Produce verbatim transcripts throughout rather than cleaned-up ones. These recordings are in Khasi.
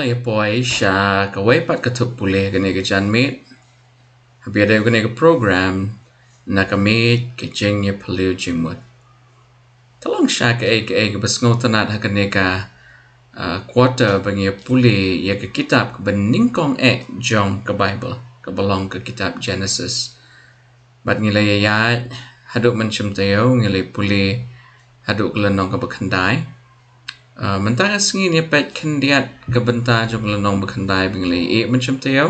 Ïa poi sha kawei pat ka thup pule kane ka janmiet. Haba ïadei kane ka program na ka miet ka jingïaphylliew jingmut. Ka long sha kaei kaei kaba sngewtynnat ha kane ka, ah, quarter ba ngi ïa pule ïa ka kitab kaba nyngkong eh jong ka Bible, kaba long ka kitab Genesis. Bad ngi la ïa ïaid haduh mynshem taïew, ngi la pule haduh ka lynnong kaba khyndai. Ah, mynta ka sngi ngi peit khyndiat ka bynta jong ka lynnong ba khyndai ba ngi la ïa ïeh mynshem taïew.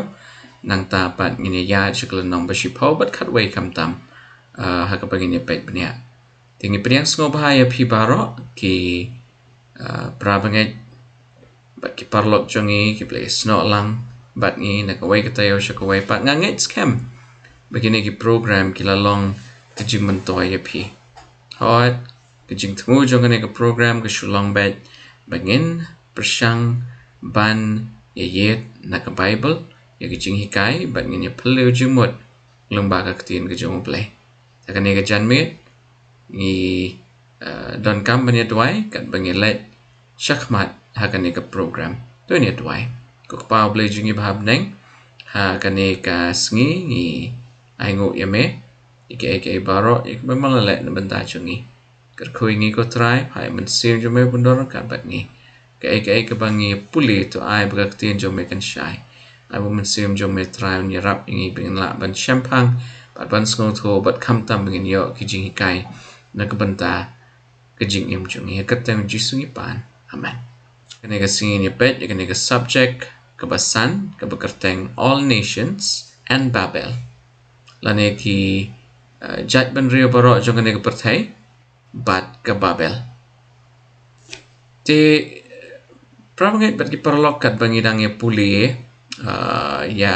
Nangta pat ngin ïa ïaid sha ka lynnong ba shiphew bad khatwei khamtam, ah, ha kaba ngin ïa peit bniah. Te ngi pdiang sngewbha ïa phi baroh ki, ah, para bangeit bad ki paralok jong ngi kiba la ïasnoh lang bad ngi na kawei ka taïew sha kawei pat. Nga ngeit skhem ba kine ki program ki la long ka jingmyntoi ïa phi. Hooid, ka jingthmu jong kane ka program ka shu long beit ba ngin pyrshang ban ïa ïeit na ka Bible, ïa ka jinghikai, bad ngin ïaphylliew jingmut lyngba ka ktien ka jong U Blei. Te kane ka janmiet ngi, eh, donkam ban ïa duwai katba ngi leit shakhmat ha kane ka program. To ngin ïa duwai. Ko Kpa U Blei jong ngi ba ha bneng, ha kane ka sngi ngi ainguh ïa me ïa kaei kaei baroh ïa kaba me la leh na bynta jong ngi. Kyrkhu ïa ngi ko Trai, phah ïa u Mynsiem jong me ban don ryngkat bad ngi. Kaei kaei kaba ngi pule to ai ba ka ktien jong me kan shai. Ai ba u Mynsiem jong me Trai un ïarap ïa ngi ba ngin lah ban shemphang bad ban sngewthuh bad khamtam ba ngin ïoh ki jinghikai na ka bynta ka jingim jong ngi. Ha ka kyrteng U Jisu ngi pan. Amen. Kane ka sngi ngi peit ïa kane ka subject kaba san kaba kyrteng All Nations and Babel. Lane ki, eh, jaitbynriew baroh jong kane ka pyrthei bad ka Babel. Te para bangeit bad ki paralok katba ngi dang ïa pule, ah, ïa,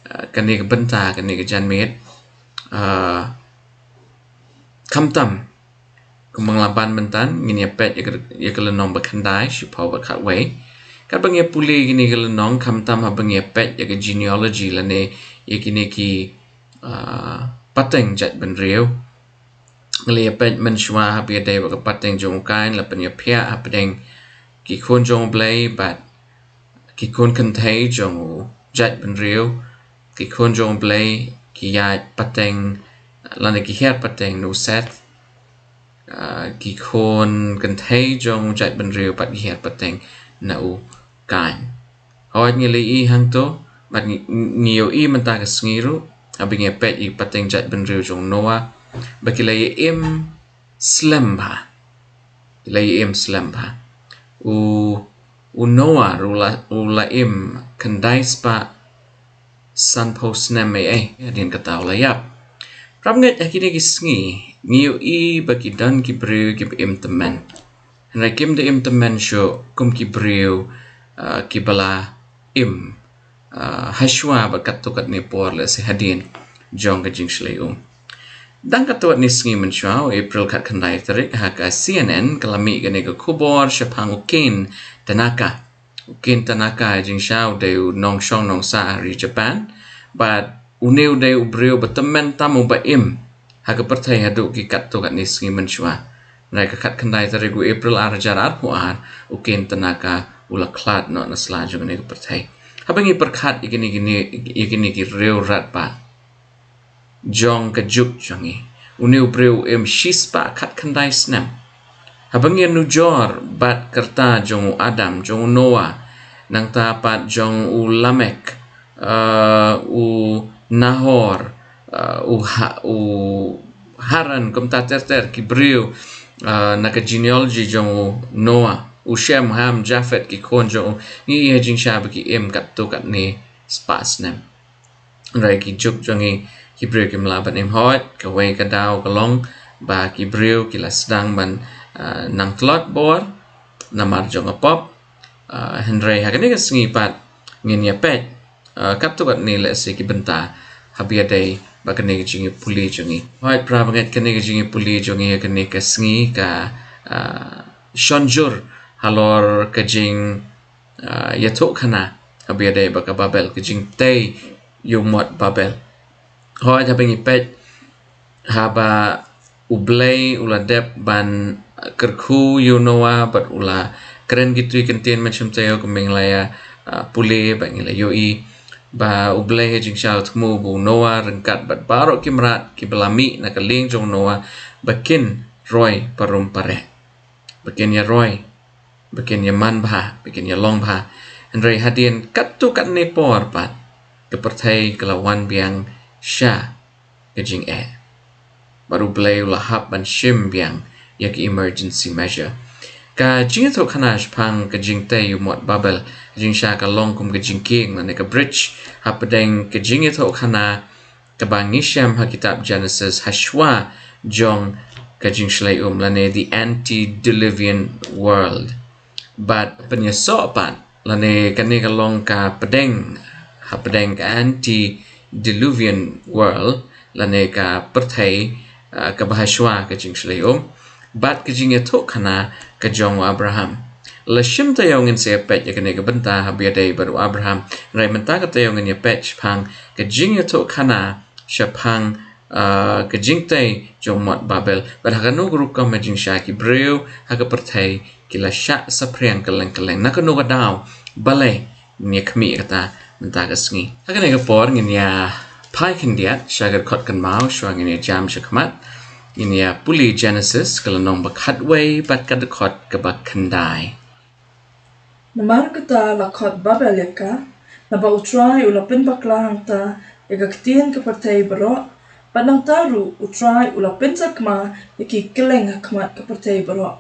ah, kane ka bynta kane ka janmiet, ah, khamtam kumba nga la ban mynta ngin ïa peit ïa ka, ïa ka lynnong ba khyndai shiphew bad khatwei. Katba ngi ïa pule kine ki lynnong khamtam haba ngi ïa peit ïa ka genealogy lane ïa kine ki, ah, pateng jaitbynriew. Ngi la ïa peit mynshuwa haba ïadei bad ka pateng jong u Kain la pynïaphiah hapdeng ki khun jong U Blei bad ki khun kynthei jong u jaitbynriew. Ki khun jong U Blei ki ïaid pateng lane ki hiar pateng na u Seth. Ah, ki khun kynthei jong u jaitbynriew pat ki hiar pateng na u Kain. Hooid ngi la ïohi hangto bad ngi, ngi ïohi mynta ka sngi ruh haba ngi ïa peit ïa ki pateng jaitbynriew jong u Noah ba ki la ïa im slem bha. Ki la ïa im slem bha. U, u Noah ruh la, u la im khyndai spah sanphew snem ei ei hadien kata u la ïap. Para bangeit, ha kine ki sngi ngi ïohi ba ki don ki briew kiba im tymmen. Hynrei kim da im tymmen shuh kum ki briew, ah, kiba la im, ah, hashwa bad katto katne por lehse hadien jong ka jingshlei um. Dang katto katne sngi mynshuwa, April khatkhyndai tarik, ha ka C N N ka la mih kane ka khubor shaphang u Ken Tanaka. U Ken Tanaka jingshisha u dei u nongshong nongsah ha ri Japan bad une u dei u briew ba tymmen tam uba im ha ka pyrthei haduh ki katto katne sngi mynshuwa. Hynrei ka khatkhyndai tarik u April ar hajar arphew ar, u Ken Tanaka u la khlad noh na sla jong kane ka pyrthei. Haba ngi pyrkhat ïa kine, kine, ïa kine ki riewratbah jong ka juk jong ngi, une u briew u im shispah khatkhyndai snem. Haba ngi nujor bad ka rta jong u Adam, jong u Noah, nangta pat jong u Lamek, eh, u Nahor, eh, u Ha-, u Haran, kumta ter ter ki briew, eh, na ka genealogy jong u Noah, u Shem, Ham, Japhet, ki khun jong u, ngi ïohi jingshisha ba ki im katto katne spah snem. Hynrei ki juk jong ngi ki briew kim lah ban im. Hooid, kawei ka daw ka long ba ki briew ki la sdang ban, ah, nang tlot bor namar jong ka pop. Ah, hynrei ha kane ka sngi pat ngin ïa peit, ah, katto katne lehse ki bynta haba ïadei bad kane ka jingïapule jong ngi. Hooid para bangeit, kane ka jingïapule jong ngi ha kane ka sngi ka, ah, shon jur halor ka jing, ah, ïathuhkhana haba ïadei bad ka Babel, ka jingtei ïa u mot Babel. Hooid, haba ngi peit, haba U Blei u la dep ban kyrkhu ïa u Noah bad u la kren ki tui kyntien mynshem taïew, kumba ngi la ïa pule, ba ngi la ïohi ba U Blei ha jingshisha u thmu ba u Noah ryngkat bad baroh ki mrad kiba la mih na ka lieng jong u Noah ba kin roi parum pareh, ba kin ïaroi, ba kin ïaman bha, ba kin ïalong bha. Hynrei hadien katto katne por pat ka pyrthei ka la wan biang sha ka jingeh. Bad U Blei u la hap ban shim biang ïa ka emergency measure. Ka jingïathuhkhana shaphang ka jingtei u mot Babel ha jingshisha ka long kum ka jingkieng lane ka bridge hapdeng ka jingïathuhkhana kaba ngi shem ha kitab Genesis hashwa jong ka jingshlei um lane the antediluvian world. Bad pynïasoh pat lane kane ka long ka pdeng, hapdeng ka antediluvian world lane ka pyrthei, ah, kaba hashwa ka jingshlei um bad ka jingïathuhkhana ka jong u Abraham. La shim taïew ngin sa ïa peit ïa kane ka bynta haba ïadei bad u Abraham. Hynrei mynta ka taïew ngin ïa peit shaphang ka jingïathuhkhana shaphang, ah, ka jingtei jong mot Babel bad ha kano ka rukom ha jingshisha ki briew ha ka pyrthei ki la shah saphriang kylleng kylleng. Na kano ka daw? Balei? Ngin ïa khmih kata mynta ka sngi. Ha kane ka por ngin ïa phai khyndiat sha ka dkhot kynmaw shuwa ngin ïa jam shakhmat. Ngin ïa pule Genesis ka lynnong ba khatwei bad ka dkhot kaba khyndai. Namar kata la khot Babel ïa ka, naba U Trai u la pynbakla hangta ïa ka ktien ka pyrthei baroh, bad nangta ruh U Trai u la pynjakma ïa ki kylleng ha khmat ka pyrthei baroh.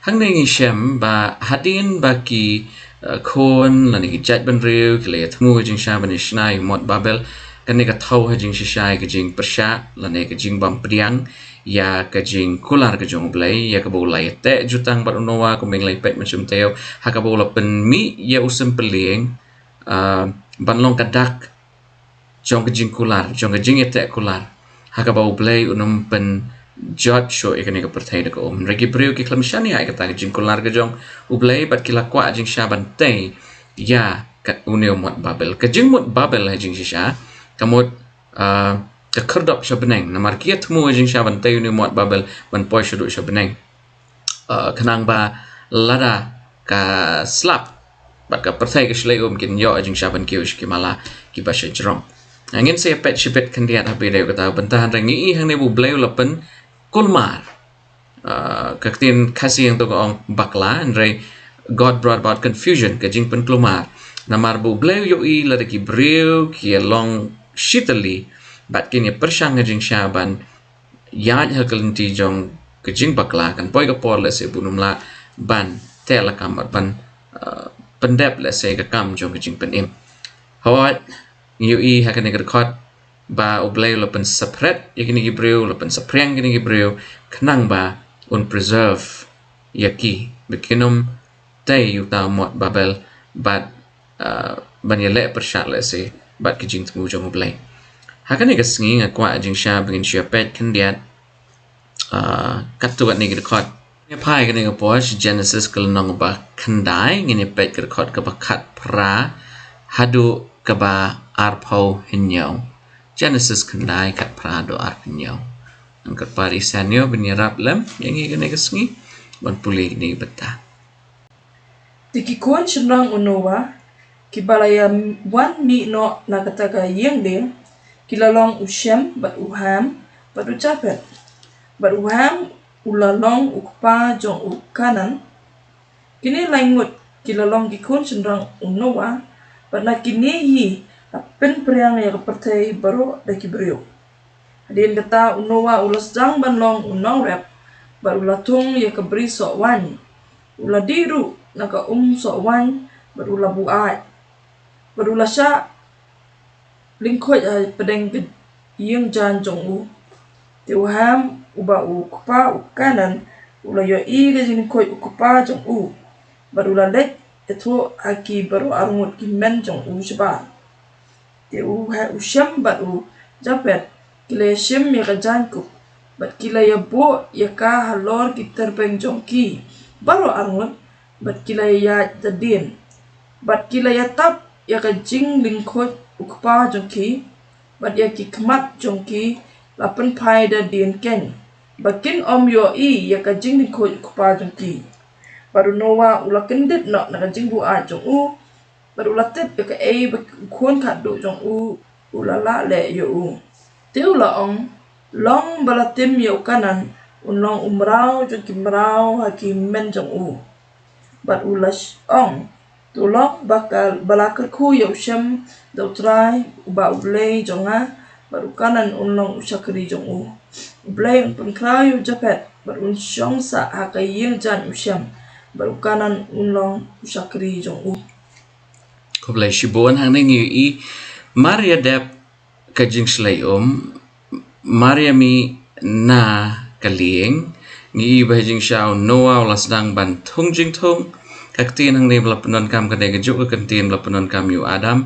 Hangne ngi shem ba hadien ba ki, eh, khun lane ki jaitbynriew ki la ïathmu ha jingshisha ban ïa shna ïa u mot Babel, kane ka thew ha jingshisha ïa ka jingpyrshah lane ka jingbym pdiang ïa ka jingkular ka jong U Blei, ïa kaba u la ïateh jutang bad u Noah kumba ngi la peit mynshwa mynta, ha kaba u la pynmih ïa u symphyllieng, ah, ban long ka dak jong ka jingkular, jong ka jingïateh kular, ha kaba U Blei un ym pynjot shuh ïa kane ka pyrthei da ka um. Hynrei ki briew ki khlem shaniah ïa kata ka jingkular ka jong U Blei bad ki la kwah jingshisha ban tei ïa ka une u mot Babel. Ka jingmut Babel ha jingshisha ka mut, ah, ka khyrdop sha bneng. Namar ki ïathmu ha jingshisha ban tei une u mot Babel ban poi shaduh sha bneng. Ah, khnang ba lada ka slap bad ka pyrthei ka shlei um kin ïoh ha jingshisha ban kiew sha ki mala kiba shajrong. Ngin sa ïa peit shibit khyndiat haba ïadei kata ka bynta, hynrei ngi i hangne ba U Blei u la pynkulmar. Ah, ka ktien Khasi hangto ka ong bakla, hynrei God brought about confusion, ka jingpynkulmar. Namar ba U Blei u ïohi lada ki briew ki ïa long shitylli bad kin ïa pyrshang ha jingshisha ban ïaid ha ka lynti jong ka jingbakla, kan poi ka por lehse ba un ym lah ban teh lakam bad ban, ah, pyndep lehse ka kam jong ka jingpynim. Hooid, ngi ïohi ha kane ka dkhot ba U Blei u la pynsaphriang ïa kine ki briew, u la pynsaphriang ïa kine ki briew khnang ba un preserve ïa ki ba kin ym tei ïa uta u mot Babel bad, ah, ban ïaleh pyrshah lehse bad ki jingthmu jong U Blei. Ha kane ka sngi nga kwah jingshisha ba ngin shu ïa peit khyndiat, ah, katto katne ki dkhot. Ngi phai kane ka por sha Genesis ka lynnong ba khyndai, ngin ïa peit ka dkhot kaba khatphra haduh kaba arphew hynñiew. Genesis khyndai khatphra haduh arphew hynñiew. Ngan kyrpad ïa i Sanio ban ïarap lem ïa ngi kane ka sngi ban pule kane ka bynta. Te ki khun shynrang u Noah kiba la ïa wan mih noh na kata ka ïing lieng ki la long u Shem bad u Ham bad u Japhet. Bad u Ham u la long u kpa jong u Kanaan. Kine lai ngut ki la long ki khun shynrang u Noah, bad na kine hi la pynphriang ïa ka pyrthei baroh da ki briew. Hadien kata u Noah u la sdang ban long u nongrep bad u la thung ïa ka bri soh waiñ. U la dih ruh na ka um soh waiñ bad u la buaid. Bad u la shah lyngkhuid hapdeng ka ïing jaiñ jong u. Te u Ham uba u kpa u Kanaan u la ïohi ka jinglyngkhuid u kpa jong u, bad u la leit ïathuh ha ki baroh arngut ki hynmen jong u shabar. Te u Shem bad u Japhet ki la ïashim ïa ka jaiñkup bad ki la ïabuh ïa ka halor ki tyrpeng jong ki baroh arngut, bad ki la ïaid da dien. Bad ki la ïatap ïa ka jinglyngkhuid u kpa jong ki, bad ïa ki khmat jong ki la pynphai da dien keiñ, ba kin ym ïohi ïa ka jinglyngkhuid u kpa jong ki. Bad u Noah u la kyndit noh na ka jingbuaid jong u, Bad u la tip ïa kaei ba u khun khatduh jong u u la lah leh ïa u. Te u la ong, long ba la tim ïa u Kanan, un long u mraw jong ki mraw ha ki hynmen jong u. Bad u la ong, to long ba ka, ba la kyrkhu ïa u Shem da U Trai uba U Blei jong nga, bad u Kanan un long u shakri jong u. U Blei un pynkhraw ïa u Japhet bad un shong sah ha ka ïing jaiñ u Shem, bad u Kanan un long u shakri jong u. Khublei shibun. Hangne ngi ïohi Maria dep ka jingshlei um, Maria mih na ka lieng. Ngi ïohi ba ha jingshisha u Noah u la sdang ban thung jingthung. Ka ktien hangne ba la pyndonkam ka dei kajuh ka ktien ba la pyndonkam ïa u Adam,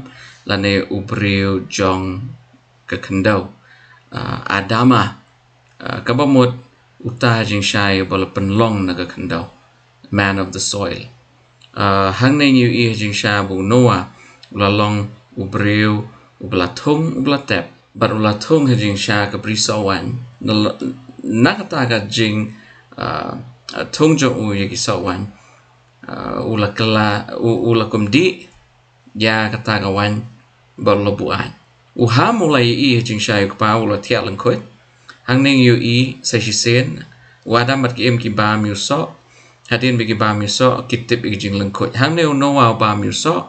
lane u briew jong ka khyndew. Ah, Adama. Ah, kaba mut uta ha jingshisha ba la pynlong na ka khyndew, man of the soil. Ah, hangne ngi ïohi ha jingshisha ba u Noah u la long u briew uba la thung, uba la tep. Bad u la thung ha jingshisha ka bri sohwaiñ. Na, na kata ka jing, ah, thung jong u ïa ki sohwaiñ, ah, u la kylla, u, u la kumdih ïa kata ka waiñ bad u la buaid. U Ham u la ïohi ha jingshisha ïa u kpa u la thiah lyngkhuit. Hangne ngi ïohi sa shisien u Adam bad ki Im ki bam ïa u soh. Hadien ba ki bam ïa u soh ki tip ïa ka jinglyngkhuit. Hangne u Noah u bam ïa u soh,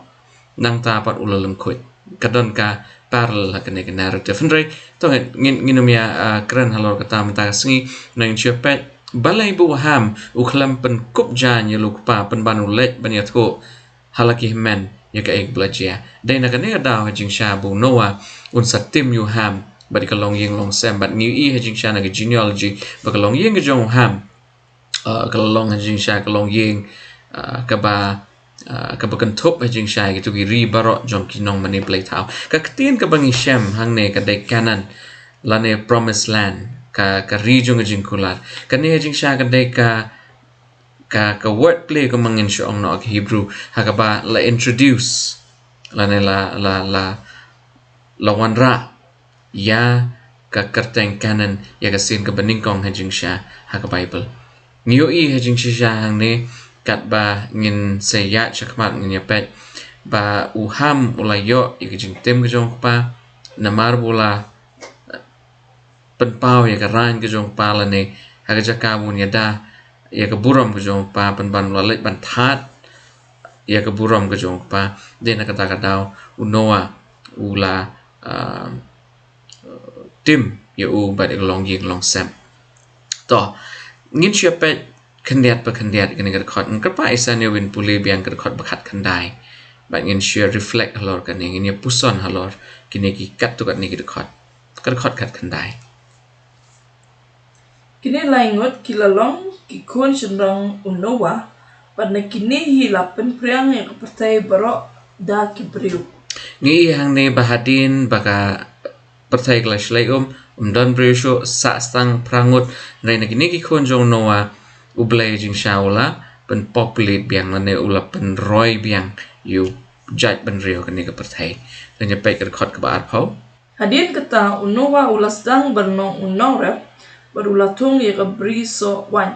nangta pat u la lyngkhuit. Ka don ka parallel ha kane ka narrative. Hynrei to ngin, ngin, ngin ym ïa, ah, kren halor kata mynta ka sngi. Ngin shu peit balei ba u Ham u khlem pynkup jaiñ ïa u kpa pynban u leit ban ïathuh ha la ki hynmen ïa kaei kaba la jia. Dei na kane ka daw ha jingshisha ba u Noah un sa tim ïa u Ham bad ïa ka longïing longsem. Bad ngi ïohi ha jingshisha na ka genealogy ba ka longïing ka jong u Ham, ah, ka la long ha jingshisha ka longïing, ah, kaba, ah, kaba kynthup ha jingshisha kito ki ri baroh jong ki nongmane blei thaw. Ka ktien kaba ngi shem hangne ka dei Kanan, lane promised land, ka, ka ri jong ka jingkular. Kane ha jingshisha ka dei ka ka, ka word play kumba ngin shu ong noh ha ka Hebrew, ha kaba la introduce, lane la, la, la, la wanrah ïa ka kyrteng Kanan, ïa ka sien kaba nyngkong ha jingshisha ha ka Baibl. Ngi ïohi ha jingshisha hangne, katba ngin sa ïaid shakhmat ngin ïa peit ba u Ham u la ïoh ïa ka jingtim ka jong u kpa, namar ba u la pynpaw ïa ka rain ka jong u kpa, lane ha ka jaka ba un ïada ïa ka burom ka jong u kpa, pynban u la leit ban thad ïa ka burom ka jong u kpa. Dei na kata ka daw u Noah u la, ah, tim ïa u bad ïa ka longïing longsem. To, ngin shu peit khyndiat pa khyndiat ïa kane ka dkhot. Ngin kyrpad ïa u San Ïoh un pule biang ka dkhot ba khatkhyndai. Bad ngin shu reflect halor kane, ngin ïa puson halor kine ki katto katne ki dkhot. Ka dkhot khatkhyndai. Kine lai ngut ki la long ki khun shynrong u Noah, bad na kine hi la pynphriang ïa ka pyrthei baroh da ki briew. Ngi ïohi hangne ba hadien ba ka pyrthei ka la shlei um, ym don briew shuh, sah sdang phra ngut. Hynrei na kine ki khun jong u Noah, U Blei ha jingshisha u la pynpopulate biang, lane u la pynroi biang ïa u jaitbynriew kane ka pyrthei. Ngin ïa peit ka dkhot kaba arphew. Hadien kata u Noah u la sdang ban long u nongrep, bad u la thung ïa ka bri sohwaiñ.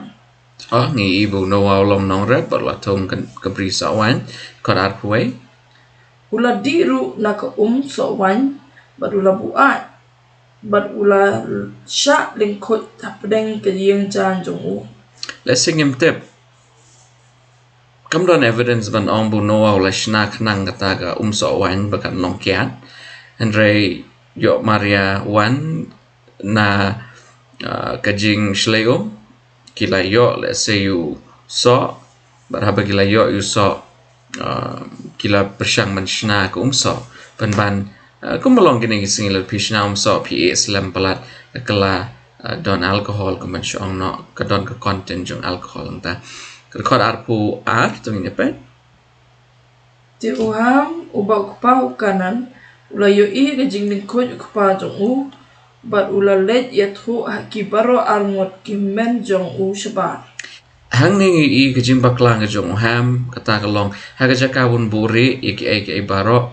Oh, ngi ïohi ba u Noah u long nongrep bad u la thung ka, ka bri sohwaiñ. Dkhot arphew wei. U la dih ruh na ka um sohwaiñ, bad u la buaid, bad u la shah lyngkhuit hapdeng ka ïing jaiñ jong u. Lehse ngim tip, kam don evidence ban ong ba u Noah u la shna khnang kata ka um sohwaiñ ba kan long kiad. Hynrei ïoh mar ïa wan na, ah, ka jingshlei um, ki la ïoh lehse ïa u soh, bad haba ki la ïoh ïa u soh, ah, ki la pyrshang ban shna ka um soh. Pynban, ah, kumba long kine ki sngi, lada phi shna um soh phi ïeh slem palat, ka la, ah, don alcohol, kumban shu ong noh, ka don ka content jong alcohol hangta. Ka dkhot arphew ar, to ngin ïa peit. Te u Ham, uba u kpa u Kanan, u la ïohi ka jinglyngkhuit u kpa jong u, bad u la leit ïathuh ha ki baroh arngut ki hynmen jong u shabar. Hangne ngi ïohi ka jingbakla ka jong u Ham, kata ka long ha ka jaka ba un buhrieh ïa kiei kiei baroh,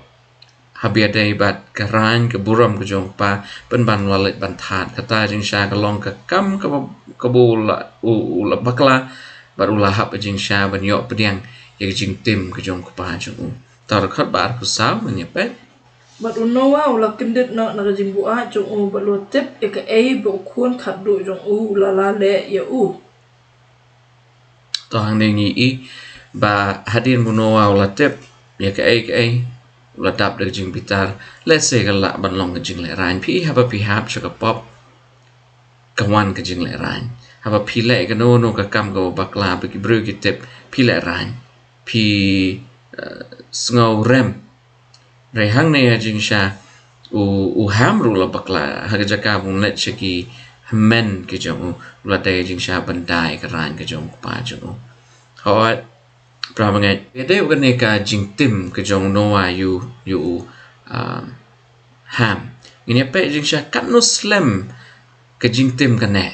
haba ïadei bad ka rain ka burom ka jong u kpa, pynban u la leit ban thad. Kata jingshisha ka long ka kam kaba, kaba u la, u, u la bakla, bad u la hap jingshisha ban ïoh pdiang ïa ka jingtim ka jong u kpa jong u. Tang dkhot ba arphew saw, ngan ïa peit. Bad u Noah u la kyndit noh na ka jingbuaid jong u, bad u la tip ïa kaei ba u khun khatduh jong u u la lah leh ïa u. To hangne ngi i ba hadien ba u Noah u la tip ïa kaei kaei, u la dap da ka jingbitar. Lehse ka lah ban long ka jinglehraiñ. Phi i, haba phi hap sha ka pop, ka wan ka jinglehraiñ. Haba phi leh kano kano ka kam kaba bakla, ba ki briew ki tip, phi lehraiñ. Phi, eh, sngew rem. Hynrei hangne ha jingshisha u, u Ham ruh u la bakla, ha ka jaka ba un leit sha ki hynmen ki jong u, u la dei ha jingshisha ban da ïa ka raiñ ka jong u kpa jong u. Hooid, para bangeit, ïa dei u kane ka jingtim ka jong u Noah ïa u, ïa u, ah, Ham. Ngin ïa peit jingshisha katno slem ka jingtim kane.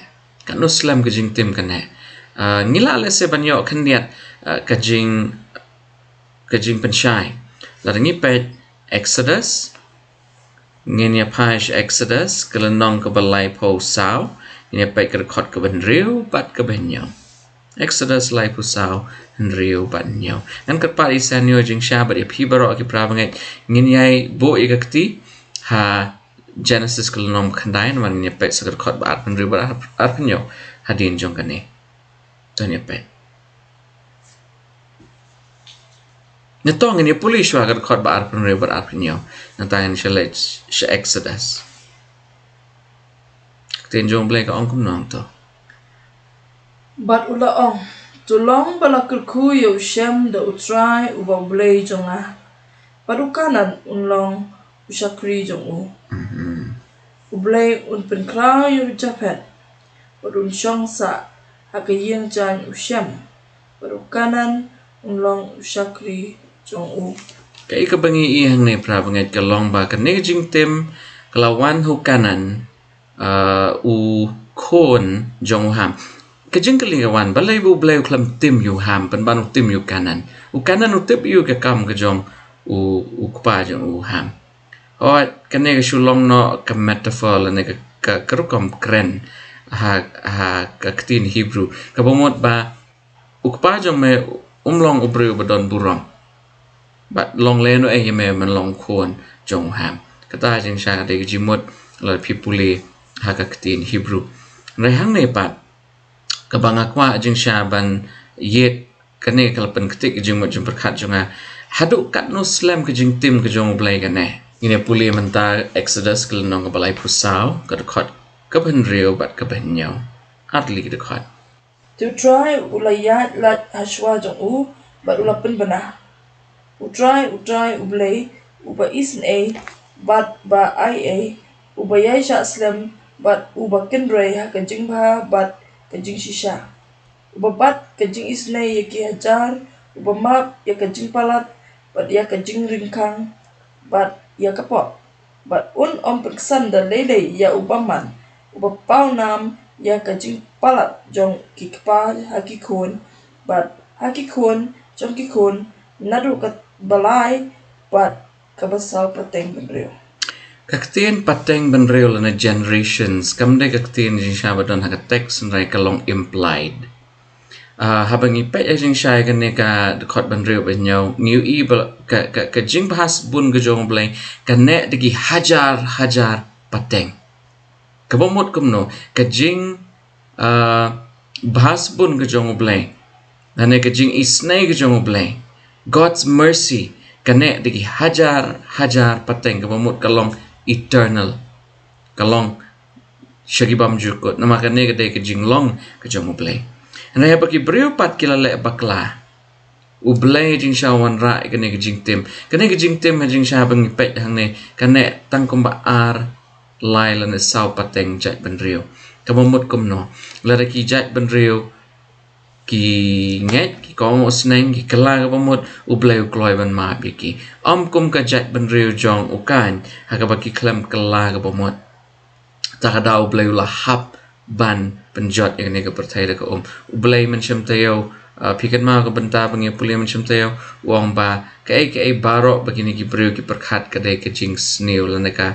Katno slem ka jingtim kane. Ah, ngi lah lehse ban ïoh khyndiat, ah, ka jing, ka jingpynshai. Lada ngi peit Exodus, ngin ïa phai sha Exodus, ka lynnong kaba laiphew saw, ngin ïa peit ka dkhot kaba hynriew bad kaba hynñiew. Exodus laiphew saw, hynriew bad hynñiew. Ngan kyrpad ïa i Sniawbhalang Syiemlieh bad ïa phi baroh ki para bangeit, ngin ïa buh ïa ka kti ha Genesis ka lynnong khyndai, namar ngin ïa peit sa ka dkhot ba arphew hynriew bad ar, arphew hynñiew hadien jong kane. To ngin ïa peit. Nangta ngin ïa pule shuwa ka dkhot ba arphew hynriew bad arphew hynñiew. Nangta ngin sa leit sha Exodus. Ka ktien jong U Blei ka ong kumno nangta. Bad u la ong, to long ba la kyrkhu ïa u Shem da U Trai uba U Blei jong nga. Bad u Kanan un long u shakri jong u. Mhm. U Blei un pynkhraw ïa u Japhet. Bad un shong sah ha ka ïing jaiñ u Shem. Bad u Kanan un long u shakri jong u. Kaei kaba ngi i hangne para bangeit ka long ba kane ka jingtim ka la wan ha u Kanan, ah, u khun jong u Ham. Ka jingkylli ka wan, balei ba U Blei u khlem tim ïa u Ham, pynban u tim ïa u Kanan. U Kanan u tip ïa u ka kam ka jong u, u kpa jong u Ham. Hooid, kane ka shu long noh ka metaphor lane ka, ka, ka rukom kren ha, ha ka ktien Hebrew. Kaba mut ba u kpa jong me um long u briew ba don burom. Bad long lehnohei ïa me ban long khun jong u Ham. Kata jingshisha ka dei ka jingmut lada phi pule ha ka ktien Hebrew. Hynrei hangne pat, kaba nga kwah jingshisha ban ïeit kane ka la pynktieh ka jingmut jingpyrkhat jong nga. Haduh katno slem ka jingtim ka jong U Blei kane. Ngin ïa pule mynta Exodus ka lynnong kaba laiphew saw, ka dkhot kaba hynriew bad kaba hynñiew. Ar tylli ki dkhot. Te U Trai u la ïaid lait ha shuwa jong u, bad u la pynbna. U Trai, U Trai, U Blei, uba isynei, bad ba aiei, uba ïaishah slem, bad uba kynrei ha ka jingbha, bad ka jingshisha. Uba bat ka jingisynei ïa ki hajar, uba map ïa ka jingpalat, bad ïa ka jingryngkang, bad ïa ka pop. Bad un ym pynksan da lei lei ïa u bymman, uba paw nam ïa ka jingpalat jong ki kpa ha ki khun, bad ha ki khun jong ki khun, naduh kaba lai bad kaba saw pateng bynriew. Ka ktien pateng bynriew lane generations, kam dei ka ktien jingshisha ba don ha ka text, hynrei ka long implied. Ah, haba ngi peit ha jingshisha ïa kane ka dkhot ba hynriew bad hynñiew, ngi ïohi ba ka, ka, ka jingbha sbun ka jong U Blei ka neh da ki hajar hajar pateng. Kaba mut kumno, ka jing, ah, bha sbun ka jong U Blei, lane ka jingisynei ka jong U Blei, God's mercy, ka neh da ki hajar hajar pateng, kaba mut ka long eternal. Ka long sha ki bymjukut. Namar kane ka dei ka jinglong ka jong U Blei. Hynrei haba ki briew pat ki la leh bakla, U Blei jingshisha u wanrah ïa kane ka jingtim. Kane ka jingtim ha jingshisha ba ngi peit hangne, ka neh tang kumba ar lai lane saw pateng jaitbynriew. Kaba mut kumno, lada ki jaitbynriew ki ngeit, ki kohnguh sneng, ki kylla kaba mut, U Blei u kloi ban map ïa ki. Ym kum ka jaitbynriew jong u Kain, ha kaba ki khlem kylla kaba mut. Ta ka daw U Blei u la hap ban pynjot ïa kane ka pyrthei da ka um. U Blei mynshem taïew, ah, phi kynmaw ka bynta ba ngi pule mynshem taïew, u ong ba kaei kaei baroh ba kine ki briew ki pyrkhat ka dei ka jingsniew lane ka,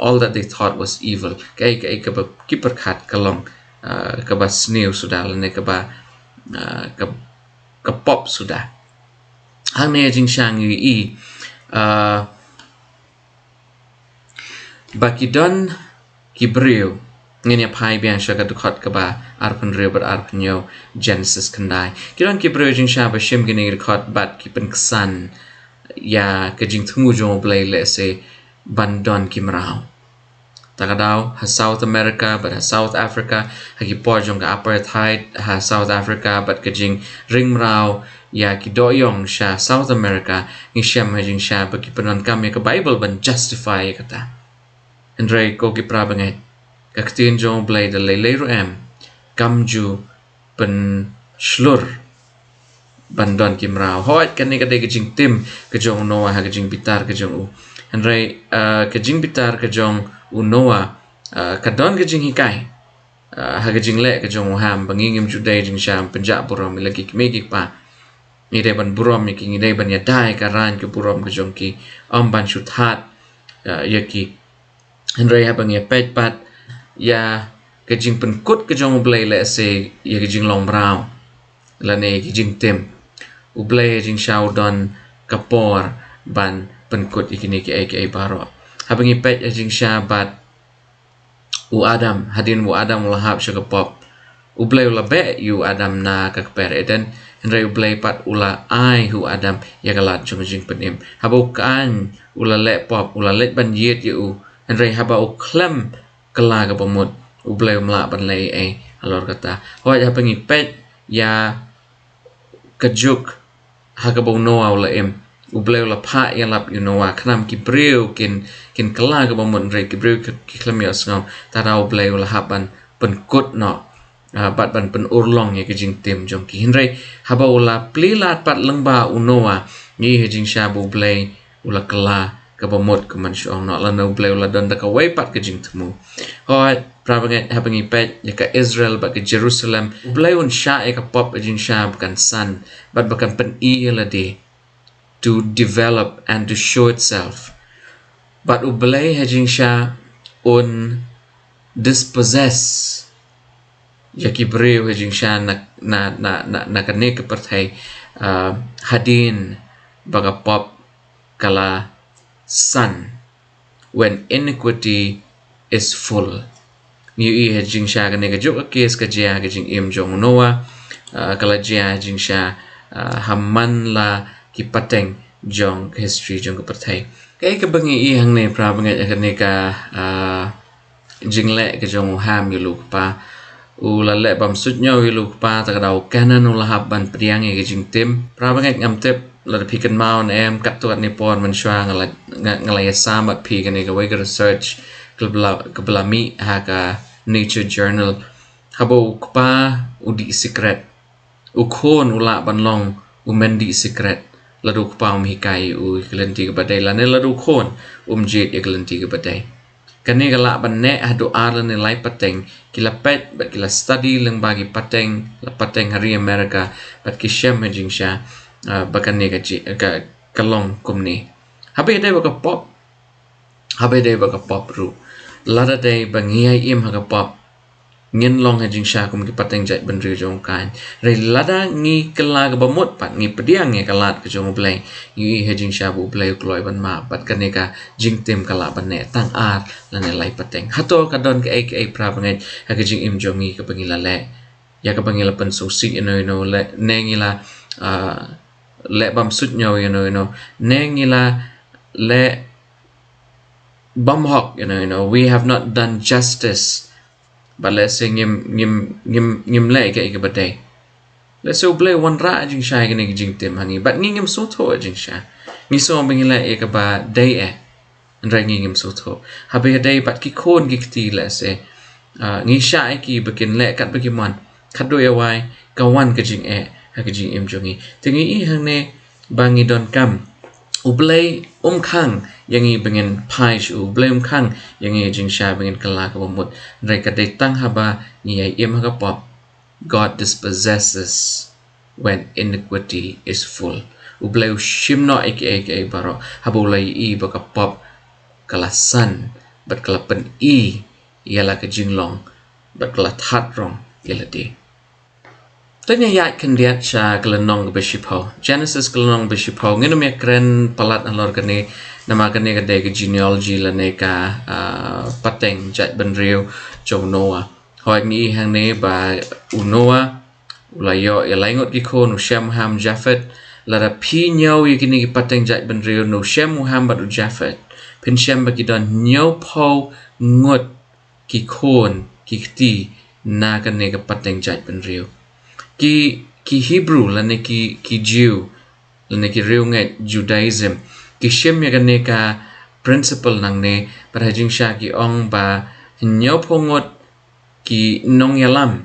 all that they thought was evil. Kaei kaei kaba ki pyrkhat ka long, ah, kaba sniew suda lane kaba, ah, ka, ka pop suda. Hangne jingsha ngi i, ah, ba ki don ki briew, ngin ïa phai biang sha ka dkhot kaba arphew hynriew bad arphew hynñiew, Genesis khyndai. Ki don ki briew jingsha ba shim kine ki dkhot bad ki pynksan ïa ka jingthmu jong U Blei lehse ban don ki mraw. Ta ka daw, ha South America bad ha South Africa, ha ki por jong ka apartheid ha South Africa bad ka jingring mraw ïa ki dohïong sha South America, ngi shem ha jingsha ba ki pyndonkam ïa ka Bible ban justify ïa kata. Hynrei ko ki para bangeit, ka ktien jong U Blei da lei lei ruh em kam ju pynshlur ban don ki mraw. Hooid, kane ka dei ka jingtim ka jong u Noah ha ka jingbitar ka jong u. Hynrei, ah, ka jingbitar ka jong u Noah, ah, ka don ka jinghikai, ah, ha ka jingleh ka jong u Ham, ba ngi ngim ju dei jingsha ban pynjah burom ïa la ki kmie ki kpa. Ngi dei ban burom ïa ki, ngi dei ban ïada ïa ka rang ka burom ka jong ki, ym ban shu thad, ah, ïa ki. Hynrei haba ngi peit pat ïa ka jingpynkut ka jong U Blei lehse ïa ka jinglong mraw lane ïa ka jingtim, U Blei ha jingsha u don ka por ban pynkut ïa kine kiei kiei baroh. Haba ngi peit ha jingsha bad u Adam, hadien u Adam u la hap sha ka pop, U Blei u la beh ïa u Adam na ka kper Eden, hynrei U Blei pat u la ai ha u Adam ïa ka lad jong ka jingpynim. Haba u Kain u la leh pop, u la leit ban ïit ïa u, hynrei haba u khlem kylla kaba mut, U Blei um lah ban leh ei ei halor kata. Hooid, haba ngi peit ïa ka juk ha kaba u Noah u la im, U Blei u la phah ïalap ïa u Noah, khnang ki briew kin, kin kylla kaba mut, hynrei ki briew ki, ki khlem ïohsngew. Ta da U Blei u la hap ban pynkut noh, ah, bad ban pynurlong ïa ka jingtim jong ki. Hynrei haba u la plie lad pat lyngba u Noah, ngi i ha jingsha ba U Blei u la kylla kaba mut, kumban shu ong noh, lane U Blei u la don da kawei pat ka jingthmu. Hooid, para bangeit, haba ngi peit ïa ka Israel bad ka Jerusalem, U Blei un shah ïa ka pop ha jingsha ba kan san bad ba kan pyni ïa lade, to develop and to show itself. Bad U Blei ha jingsha un dispossess ïa ki briew ha jingsha na, na, na, na, na kane ka pyrthei, ah, hadien ba ka pop ka la san. When iniquity is full. Ngi i ha jingsha kane ka juk ka case ka jia ha ka jingim jong u Noah, ah, ka la jia ha jingsha, ah, ha man la ki pateng jong ka history jong ka pyrthei. Kaei kaba ngi i hangne, para bangeit, ha kane ka, ah, jingleh ka jong u Ham ïa la u kpa. U la leh bymsuidñiew ïa la u kpa, ta ka daw u Kanan u la hap ban pdiang ïa ka jingtim. Para bangeit, ngam tip lada phi kynmaw ne em, katto katne por mynshuwa nga la, nga, nga la ïasam bad phi kane kawei ka research kaba la, kaba la mih ha ka Nature Journal. Haba u kpa u dih sikret, u khun u lah ban long u myndih sikret lada u kpa um hikai ïa u ïa ka lynti kaba dei, lane lada u khun um jied ïa ka lynti kaba dei. Kane ka lah ban neh haduh ar lane lai pateng ki la peit bad ki la study lyngba ki pateng, la pateng ha ri America, bad ki shem ha jingsha, ah, ba kane ka ji-, ka, ka long kumne. Haba ïadei bad ka pop, haba ïadei bad ka pop ruh, lada dei ba ngi ïai im ha ka pop, ngin long ha jingsha kum ki pateng jaitbynriew jong u Kain. Hynrei lada ngi kylla kaba mut bad ngi pdiang ïa ka lad ka jong U Blei, ngi i ha jingsha ba U Blei u kloi ban map, bad kane ka jingtim ka lah ban neh tang ar lane lai pateng. Hato ka don kaei kaei, para bangeit, ha ka jingim jong ngi kaba ngi la leh, ïa kaba ngi la pynsngewsih ïano ïano, leh, ne ngi la, ah, leh bymsuidñiew ïano ïano, ne ngi la leh bymhok ïano ïano, we have not done justice. Bad lehse ngim, ngim, ngim, ngim leh ïa kaei kaba dei. Lehse U Blei u wanrah jingsha ïa kane ka jingtim ha ngi, bad ngi ngim sngewthuh jingsha. Ngi sngew ba ngi leh ïa kaba dei eh, hynrei ngi ngim sngewthuh. Haba ïadei bad ki khun ki kti lehse, ah, ngi shah ïa ki ba kin leh katba ki mon. Khatduh ïa wai ka wan ka jingeh ha ka jingim jong ngi. Te ngi i hangne ba ngi donkam, U Blei um khang ïa ngi ba ngin phai sha u, U Blei um khang ïa ngi ha jingsha ba ngin kylla kaba mut. Hynrei ka dei tang haba ngi ïai im ha ka pop. God dispossesses when iniquity is full. U Blei u shim noh ïa kiei kiei baroh haba u la ïohi ba ka pop ka la san bad ka la pyni ïa la ka jinglong bad ka la thad rong ïa lade. Te ngi ïaid khyndiat sha ka lynnong kaba shiphew. Genesis ka lynnong kaba shiphew. Ngin ym ïakren palat halor kane, namar kane ka dei ka genealogy lane ka, ah, pateng jaitbynriew jong u Noah. Hooid, ngi i hangne ba u Noah u la ïoh ïa lai ngut ki khun, u Shem, Ham, Japhet. Lada phi ñiew ïa kine ki pateng jaitbynriew, na u Shem, u Ham bad u Japhet, phin shem ba ki don hynñiewphew ngut ki khun ki kti na kane ka pateng jaitbynriew. Ki, ki Hebrew lane ki, ki Jew lane ki riewngeit Judaism, ki shim ïa kane ka principle nangne, bad ha jingshisha ki ong ba hynñiewphew ngut ki nongïalam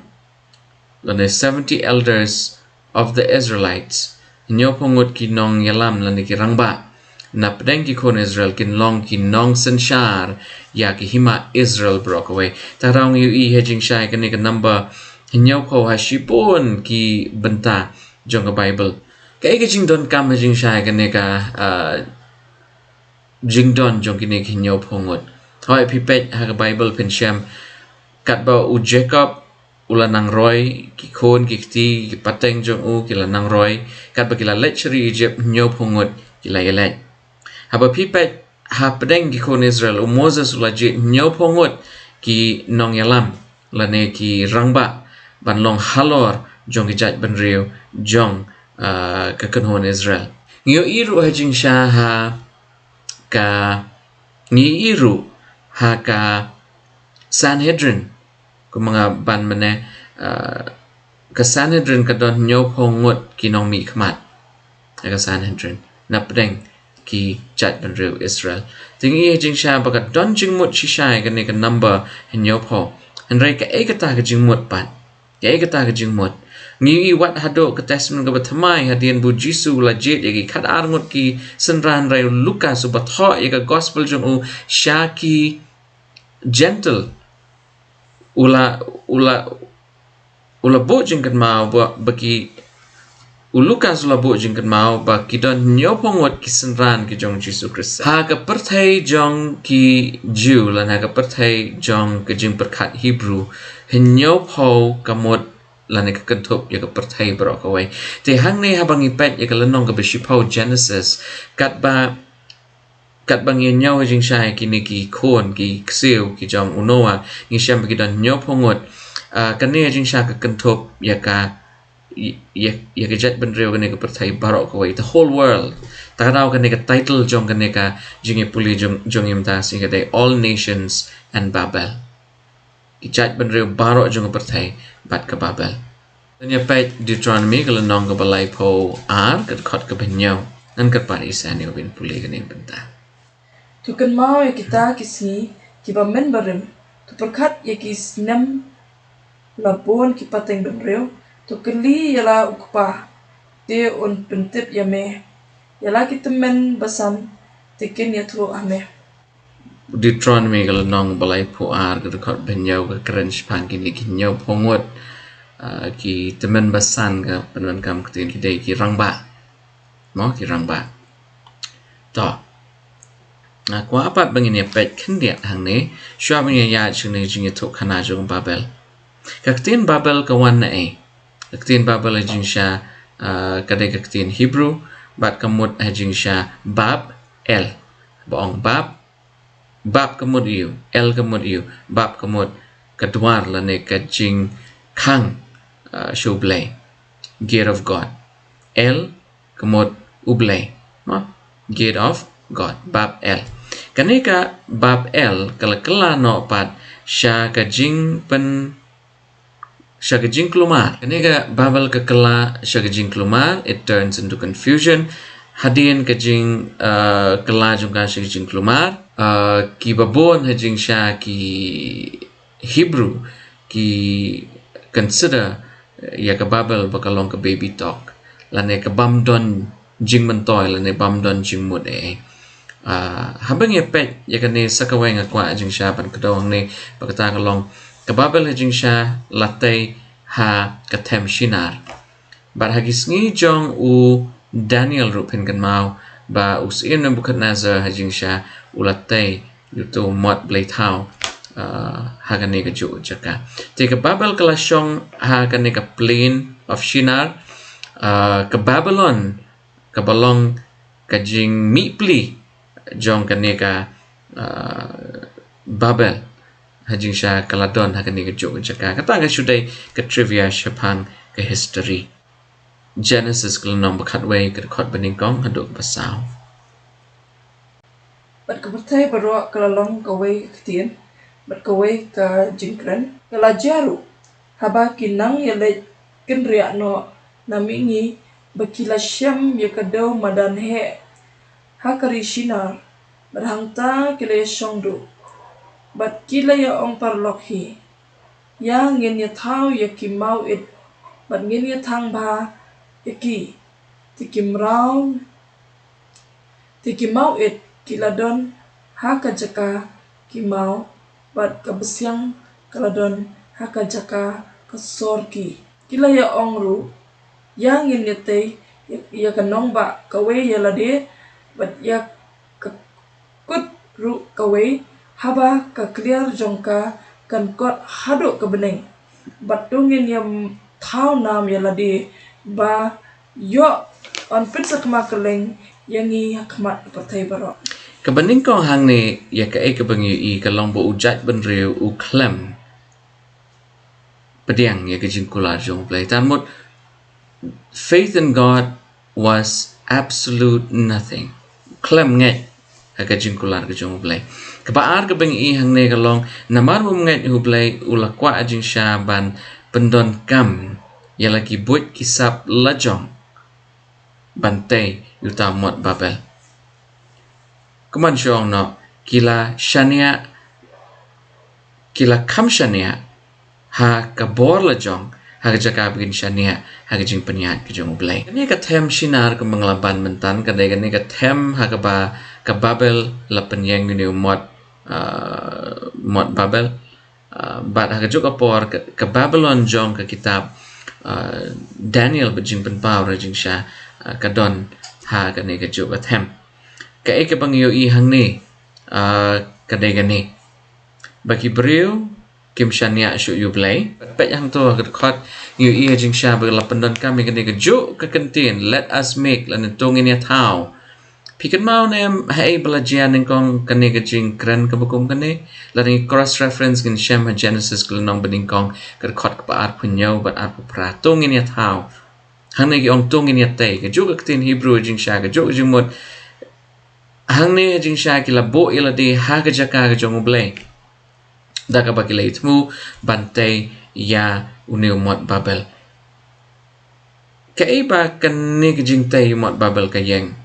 lane seventy elders of the Israelites, hynñiewphew ngut ki nongïalam lane ki rangbah na pdeng ki khun Israel kin long ki nongsynshar ïa ki hima Israel baroh kawei. Te ngi ïohi ha jingshisha ïa kane ka number hynñiewphew ha shibun ki bynta jong ka Bible. Kaei ka jingdonkam ha jingshisha ïa kane ka, ah, jingdon jong kine ki hynñiewphew ngut? Hooid, phi peit ha ka Bible phin shem katba u Jacob u la nang roi, ki khun ki kti, ki pateng jong u ki la nang roi, katba ki la leit sha ri Egypt, hynñiewphew ngut ki la ïaleit. Haba phi peit hapdeng ki khun Israel, u Moses u la jied hynñiewphew ngut ki nongïalam lane ki rangbah ban long halor jong ki jaitbynriew jong, ah, ka kynhun Israel. Ngi ïohi ruh ha jingshisha ha ka, ngi ïohi ruh ha ka Sanhedrin. Kumba nga ban mynne, ah, ka Sanhedrin ka don hynñiewphew ngut ki nongmihkhmat ha ka Sanhedrin na pdeng ki jaitbynriew Israel. Te ngi ïohi ha jingshisha ba ka don jingmut shisha ïa kane ka number hynñiewphew. Hynrei kaei kata ka jingmut pat? Kaei kata ka jingmut? Ngi ïohi wat haduh ka Testament kaba thymmai, hadien ba u Jisu u la jied ïa ki khatar ngut ki synran, hynrei u Lukas uba thoh ïa ka gospel jong u sha ki Gentile, u la, u la, u la buh jingkynmaw ba, ba ki, u Lukas u la buh jingkynmaw ba ki don hynñiewphew ngut ki synran ki jong u Jisu Khrist. Ha ka pyrthei jong ki Jiw lane ha ka pyrthei jong ka jingpyrkhat Hebrew, hynñiewphew ka mut lane ka kynthup ïa ka pyrthei baroh kawei. Te hangne haba ngi peit ïa ka lynnong kaba shiphew Genesis, katba, katba ngi ñiew ha jingshisha ïa kine ki khun, ki ksiew ki jong u Noah, ngi shem ba ki don hynñiewphew ngut. Ah, kane ha jingshisha ka kynthup ïa ka, ïa, ïa ka jaitbynriew, kane ka pyrthei baroh kawei, the whole world. Te ka daw kane ka title jong kane ka jingïapule jong, jong ngi mynta ka sngi ka dei All Nations and Babel. Ki jaitbynriew baroh jong ka pyrthei bad ka Babel. Ngan ïa peit Deuteronomy ka lynnong kaba laiphew ar, ka dkhot kaba hynñiew. Ngan kyrpad ïa i Sani ba in pule kane ka bynta. To kynmaw ïa kita ki sngi kiba mynbarim, to pyrkhat ïa ki snem la bun ki pateng bynriew, to kylli ïa la u kpa, te un pyntip ïa me. Ïa la ki tymmen basan, te kin ïathuh ha me. Deuteronomy ka lynnong ba laiphew ar, ka dkhot ba hynñiew, ka kren shaphang kine ki hynñiewphew ngut, ah, ki tymmen basan, ka pynban kam ktien ki dei ki rangbah. Mo, ki rangbah. To. Nga kwah pat ba ngin ïa peit khyndiat hangne, shuwa ba ngin ïa ïaid sha kane ka jingïathuhkhana jong Babel. Ka ktien Babel ka wan na ei? Ka ktien Babel ha jingshisha, ah, ka dei ka ktien Hebrew, bad ka mut ha jingshisha Bab El. Ba ong Bab, Bab ka mut ïa u, El ka mut ïa u, Bab ka mut ka dwar lane ka jingkhang, ah, sha U Blei. Gate of God. El ka mut U Blei. Mo? Gate of God. Bab El. Kane ka Bab El ka la kylla noh pat sha ka jingpyn sha ka jingkulmar. Kane ka Babel ka kylla sha ka jingkulmar, it turns into confusion. Hadien ka jing, uh, kylla jong ka sha ka jingkulmar, uh, kiba bun ha jingshisha ki Hebrew ki consider, uh, ïa ka Babel ba ka long ka baby talk, lane ka bym don jingmyntoi lane bym don jingmut ei ei. Ah, haba ngi ïa peit ïa kane sa kawei, nga kwah jingshisha ban kdew hangne ba kata ka long ka Babel ha jingshisha la tei ha ka them Shinar. Bad ha ki sngi jong u Daniel ruh phin kynmaw ba u Syiem Nebuchadnezzar ha jingshisha u la tei ïa uto u mot blei thaw uh, ha kane ka juk jaka. Te ka Babel ka la shong ha kane ka plain of Shinar, uh, ka Babylon kaba long ka jingmihpli jong kane ka, uh, Babel ha jingshisha ka la don ha kane ka juk jaka. Kata ka shu dei ka trivia shaphang ka history. Genesis ka lynnong ba khatwei, ka dkhot ba nyngkong haduh ba saw. Bad ka pyrthei baroh ka la long kawei ka ktien bad kawei ka jingkren. Ka la jia ruh haba ki nang ïaleit kynriah noh na mihngi ba ki la shem ïa ka dew madan heh ha ka ri Shinar, bad hangta ki la ïashong duh. Bad ki la ïa ong paralok hi, ïa ngin ïa thaw ïa ki mawit, bad ngin ïa thang bha ïa ki. Te ki mraw, te ki mawit ki la don ha ka jaka ki maw, bad ka bsiang ka la don ha ka jaka ka sor ki. Ki la ïa ong ruh, ïa ngin ïa tei ïa, ïa ka nongbah kawei ïa lade, bad ïa ka kut ruh kawei, haba ka kliar jong ka kan kot haduh ka bneng. Bad to ngin ïa thaw nam ïa lade ba ïoh yn pynsakma kylleng ïa ngi ha khmat ka pyrthei baroh. Kaba nyngkong hangne ïa kaei kaba ngi ïohi ka long ba u jaitbynriew u khlem pdiang ïa ka jingkular jong U Blei. Tan mut, faith in God was absolute nothing. Khlem ngeit ha ka jingkular ka jong U Blei. Kaba ar kaba ngi ïohi hangne ka long, namar um ngeit ha U Blei, u la kwah jingshisha ban pyndonkam ïa la ki buit ki sap la jong ban tei ïa uta u mot Babel. Kumne shu ong noh, ki la shaniah, ki la kham shaniah ha ka bor la jong, ha ka jaka ba kin shaniah ha ka jingpynïaid ka jong U Blei. Kane ka them Shinar kaba nga la ban mynta, ka dei kane ka them ha kaba ka Babel la pynïeng ïa une u mot, ah, mot Babel. Ah, bad ha kajuh ka por ka, ka Babylon jong ka kitab, ah, Daniel bad Jingpynpaw re jingshisha, ah, ka don ha kane kajuh ka them. Kaei kaba ngi ïohi hangne, ah, ka dei kane. Ba ki briew kim shaniah shuh ïa U Blei. Bad peit hangto ha ka dkhot ngi ïohi ha jingshisha ba la pyndonkam ïa kane kajuh ka kyntien, "Let us make," lane to ngin ïa thaw. Phi kynmaw ne em haei ba la jia nyngkong kane ka jingkren kaba kum kane? Lada ngi cross reference ngin shem ha Genesis ka lynnong ba nyngkong ka dkhot kaba arphew hynñiew bad arphew phra. To ngin ïa thaw. Hangne ki ong to ngin ïa tei. Kajuh ka ktien Hebrew ha jingshisha, kajuh ka jingmut. Hangne ha jingshisha ki la buh ïa lade ha ka jaka ka jong U Blei. Da kaba ki la ïa thmu ban tei ïa une u mot Babel. Kaei ba kane ka jingtei ïa u mot Babel ka ïeng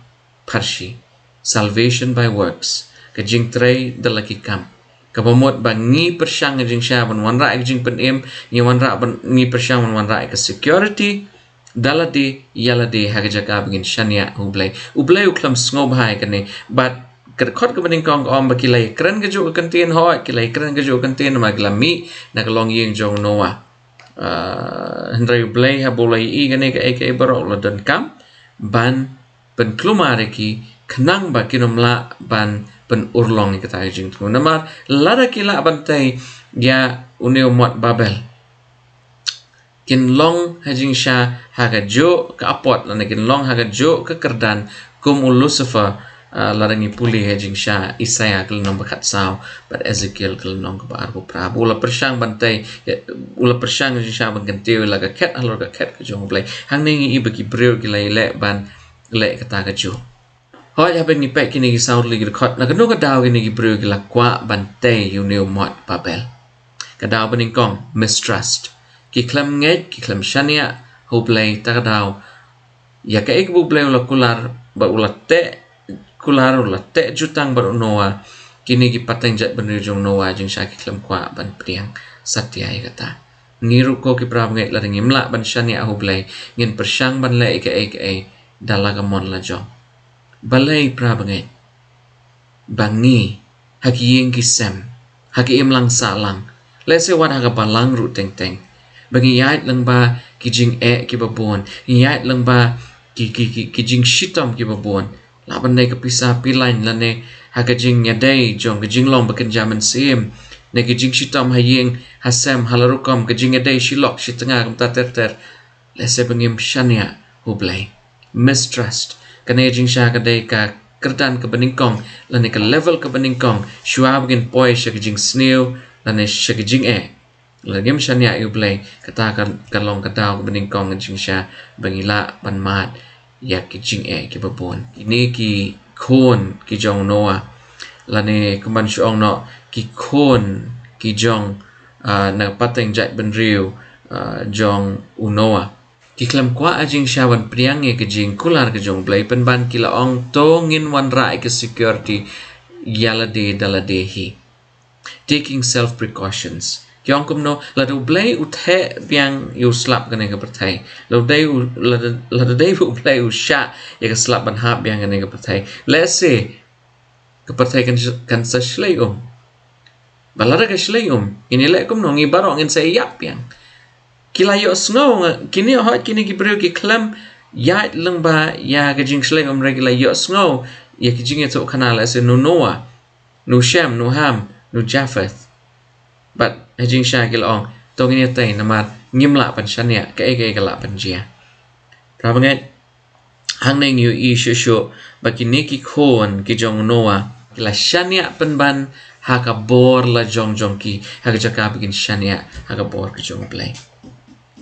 pharshi? Salvation by works. Ka jingtrei da la ki kam. Kaba mut ba ngi pyrshang ha jingshisha ban wanrah ïa ka jingpynim, ngi wanrah ban, ngi pyrshang ban wanrah ïa ka security, da lade ïa lade ha ka jaka ba ngin shaniah ha U Blei. U Blei u khlem sngewbha ïa kane. Bad ka dkhot kaba nyngkong ka ong ba ki la ïa kren kajuh ka kyntien, hooid, ki la ïa kren kajuh ka kyntien namar ki la mih na ka longïing jong u Noah. Ah, hynrei U Blei haba u la ïohi kane kaei kaei baroh u la donkam ban pynkulmar ïa ki khnang ba kin ym lah ban pynurlong ïa kata ka jingthmu. Namar lada ki lah ban tei ïa une u mot Babel, kin long ha jingshisha ha kajuh ka apot lane kin long ha kajuh ka kyrdan kum u Lucifer, ah, lada ngi pule ha jingshisha Isaiah ka lynnong ba khatsaw bad Ezekiel ka lynnong kaba arphew phra. Ba u la pyrshang ban tei, u la pyrshang ha jingshisha ban kyntiew ïa la ka khet halor ka khet ka jong U Blei. Hangne ngi i ba ki briew ki la ïaleh ban leh kata kajuh. Hooid, haba ngi peit kine ki saw tylli ki dkhot, na kano ka daw kine ki briew ki la kwah ban tei ïa une u mot Babel? Ka daw ba nyngkong, mistrust. Ki khlem ngeit, ki khlem shaniah ha U Blei, ta ka daw ïa kaei kaba U Blei u la kular, bad u la teh kular, u la teh jutang bad u Noah. Kine ki pateng jaitbynriew jong u Noah jingshisha ki khlem kwah ban pdiang satia ïa kata. Ngi ruh ko ki para bangeit, lada ngim lah ban shaniah ha U Blei, ngin pyrshang ban leh ïa kaei kaei da la ka mon la jong. Balei para bangeit ba ngi ha ki ïing ki sem, ha ki imlang sahlang, lehse wat ha ka balang ruh teng teng, ba ngi ïaid lyngba ki jingeh kiba bun, ngi ïaid lyngba ki, ki, ki, ki jingshitom kiba bun, lah ban dei ka pisa pilain lane ha ka jingïadei jong ka jinglong ba kynja mynsiem, Na ki jingshitom ha ïing, ha sem, ha la rukom, ka jingïadei shilok, shitnga, kumta ter ter. Lehse ba ngim shaniah U Blei. Mistrust. Kane ka jingshisha ka dei ka kyrdan kaba nyngkong, lane ka level kaba nyngkong, shuwa ba ngin poi sha ka jingsniew, lane sha ka jingeh. Lada ngim shaniah ïa U Blei, kata ka, ka long ka daw kaba nyngkong ka jingshisha ba ngi lah ban mad ïa ki jingeh kiba bun. Kine ki khun ki jong u Noah, lane kumban shu ong noh, ki khun ki jong, ah, na pateng jaitbynriew, ah, jong u Noah, ki khlem kwah ka jingshisha ban pdiang ïa ka jingkular ka jong U Blei, pynban ki la ong, to ngin wanrah ïa ka security ïa lade da lade hi. Taking self precautions. Ki ong kumno, lada U Blei u theh biang ïa u slap kane ka pyrthei, lada dei U, lada, lada dei U Blei u shah ïa ka slap ban hap biang kane ka pyrthei, lehse ka pyrthei kan, kan sa shlei um. Bad lada ka shlei um, ngin ïaleh kumno, ngi baroh ngin sa ïap biang. Ki la ïohsngew, nga, kine, hooid, kine ki briew ki khlem ïaid lyngba ïa ka jingshlei um, hynrei ki la ïohsngew ïa ki jingïathuhkhana, lehse na u Noah, na u Shem, na u Ham, na u Japheth. Bad ha jingshisha ki la ong, to ngin ïatei, namar ngim lah ban shaniah kaei kaei ka lah ban jia. Parabangeit, hangne ngi ïohi shuh shuh ba kine ki khun ki jong u Noah ki la shaniah pynban ha ka bor lajong jong ki, ha ka jaka ba kin shaniah ha ka bor ka jong U Blei.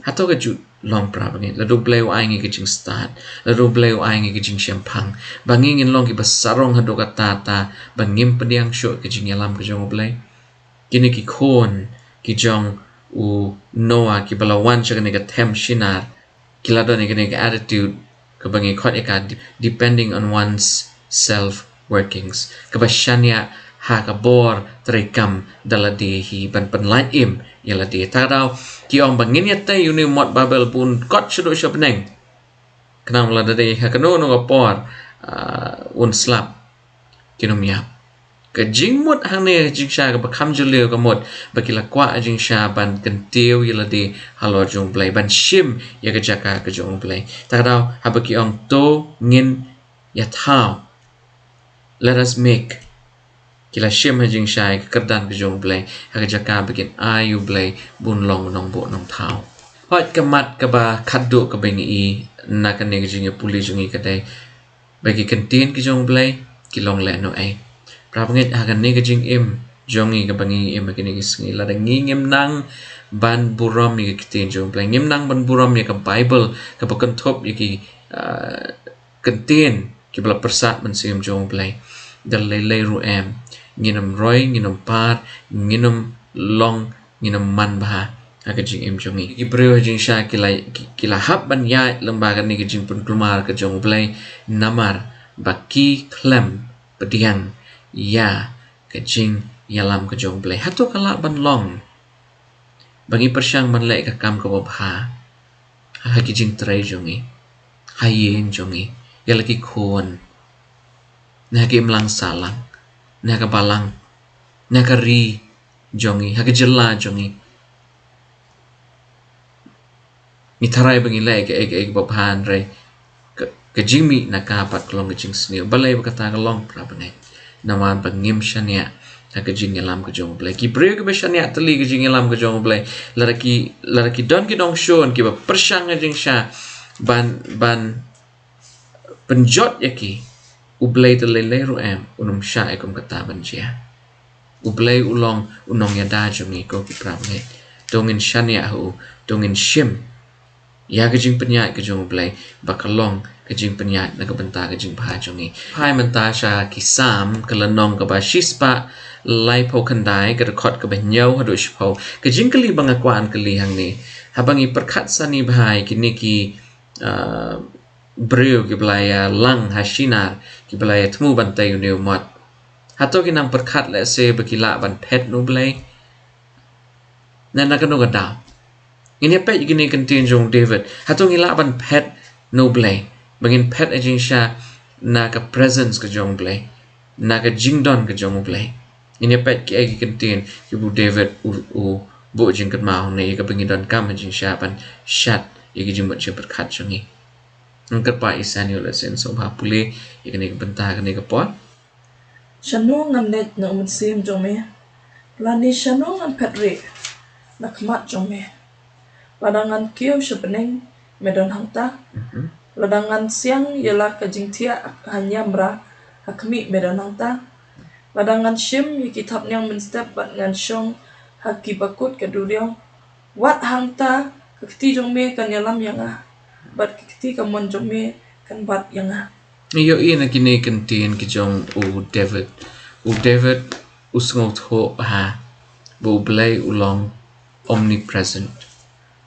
Hato ka ju long, parabangeit, lada U Blei u ai ngi ka jingstad, lada U Blei u ai ngi ka jingshemphang, ba ngi ngin long kiba sarong haduh katta katta, ba ngim pdiang shuh ka jingïalam ka jong U Blei? Kine ki khun ki jong u Noah kiba la wan sha kane ka them Shinar, ki la don ïa kane ka attitude kaba ngi khot ïa ka de-, depending on one's self workings, kaba shaniah ha ka bor treikam da lade hi ban pynlait im ïa lade. Kata ka daw ki ong ba ngin ïatei ïa une u mot Babel ba un kot shaduh sha bneng, khnang lada dei ha kano kano ka por, ah, un slap, kin ym ïap. Ka jingmut hangne ka jingshisha kaba kham jylliew ka mut ba ki la kwah ka jingshisha ban kyntiew ïa lade halor jong U Blei, ban shim ïa ka jaka ka jong U Blei. Kata ka daw haba ki ong, to ngin ïathaw, let us make, ki la shim ha jingshisha ïa ka kyrdan ka jong U Blei ha ka jaka ba kin ai ïa U Blei ba un long u nongbuh nongthaw. Hooid, ka mat kaba khatduh kaba ngi i na kane ka jingïapule jong ngi ka dei ba ki ktien ki jong U Blei ki long lehnohei. Parabangeit, ha kane ka jingim jong ngi kaba ngi im ha kine ki sngi, lada ngi ngim nang ban burom ïa ki ktien jong U Blei, ngim nang ban burom ïa ka Baibl kaba kynthup ïa ki, ah, ktien kiba la pyrsad mynsiem jong U Blei, da lei lei ruh em, ngin ym roi, ngin ym par, ngin ym long, ngin ym manbha ha ka jingim jong ngi. Ki briew ha jingshisha ki la, ki, ki la hap ban ïaid lyngba kane ka jingpynkulmar ka jong U Blei, namar ba ki khlem pdiang ïa ka jingïalam ka jong U Blei. Hato ka lah ban long ba ngi pyrshang ban leh ka kam kaba bha ha ki jingtrei jong ngi, ha ïing jong ngi, ïa la ki khun, ne ha ki imlang sahlang, ne ha ka balang, ne ha ka ri jong ngi, ha ka jylla jong ngi? Ngi tharai ba ngi leh kaei kaei kaba bha, hynrei ka, ka jingmih na ka pat ka long ka jingsniew. Balei ba kata ka long, parabangeit? Namar ba ngim shaniah ha ka jingïalam ka jong U Blei. Ki briew kiba shaniah tylli ka jingïalam ka jong U Blei, lada ki, lada ki don ki nongshun kiba pyrshang ha jingshisha ban, ban pynjot ïa ki, U Blei da lei lei ruh em, un ym shah ïa kum kata ban jia. U Blei u long u nongïada jong ngi, ko ki parabangeit. To ngin shaniah ha u, to ngin shim ïa ka jingpynïaid ka jong U Blei, ba ka long ka jingpynïaid na ka bynta ka jingbha jong ngi. Phai mynta sha ki Salm, ka lynnong kaba shispah laiphew khyndai, ka dkhot kaba hynñiew haduh shiphew. Ka jingkylli ba nga kwah ban kylli hangne, haba ngi pyrkhat sani bha ïa kine ki, ah, briew kiba la ïalang ha Shinar, kiba la ïathmu ban tei ïa une u mot, hato ki nang pyrkhat lehse ba ki lah ban phet na U Blei? Na, na kano ka daw? Ngin ïa peit ïa kine ki ktien jong u David. Hato ngi lah ban phet na U Blei? Ba ngin phet ha jingshisha na ka presence ka jong U Blei, na ka jingdon ka jong U Blei. Ngin ïa peit kiei ki ktien kiba u David u, u buh jingkynmaw hangne, ïa kaba ngi donkam ha jingshisha ban shad ïa ki jingmut jingpyrkhat jong ngi. Ngan kyrpad ïa u Samuel, lehse yn sngewbha pule ïa kane ka bynta kane ka por. Shano ngan leit na u mynsiem jong me? Lane shano ngan phet rieh na khmat jong me? Lada ngan kiew sha bneng, me don hangta. Lada ngan siang ïa la ka jingthiah ha niamra, ha khmih, me don hangta. Lada ngan shim ïa ki thapniang mynstep bad ngan shong ha ki bakut ka duriaw, wat hangta ka kti jong me kan ïalam ïa nga, bad ka kti kamon jong me kan bat ïa nga. Ngi ïohi na kine ki ktien ki jong u David. U David u sngewthuh bha ba U Blei u long omnipresent.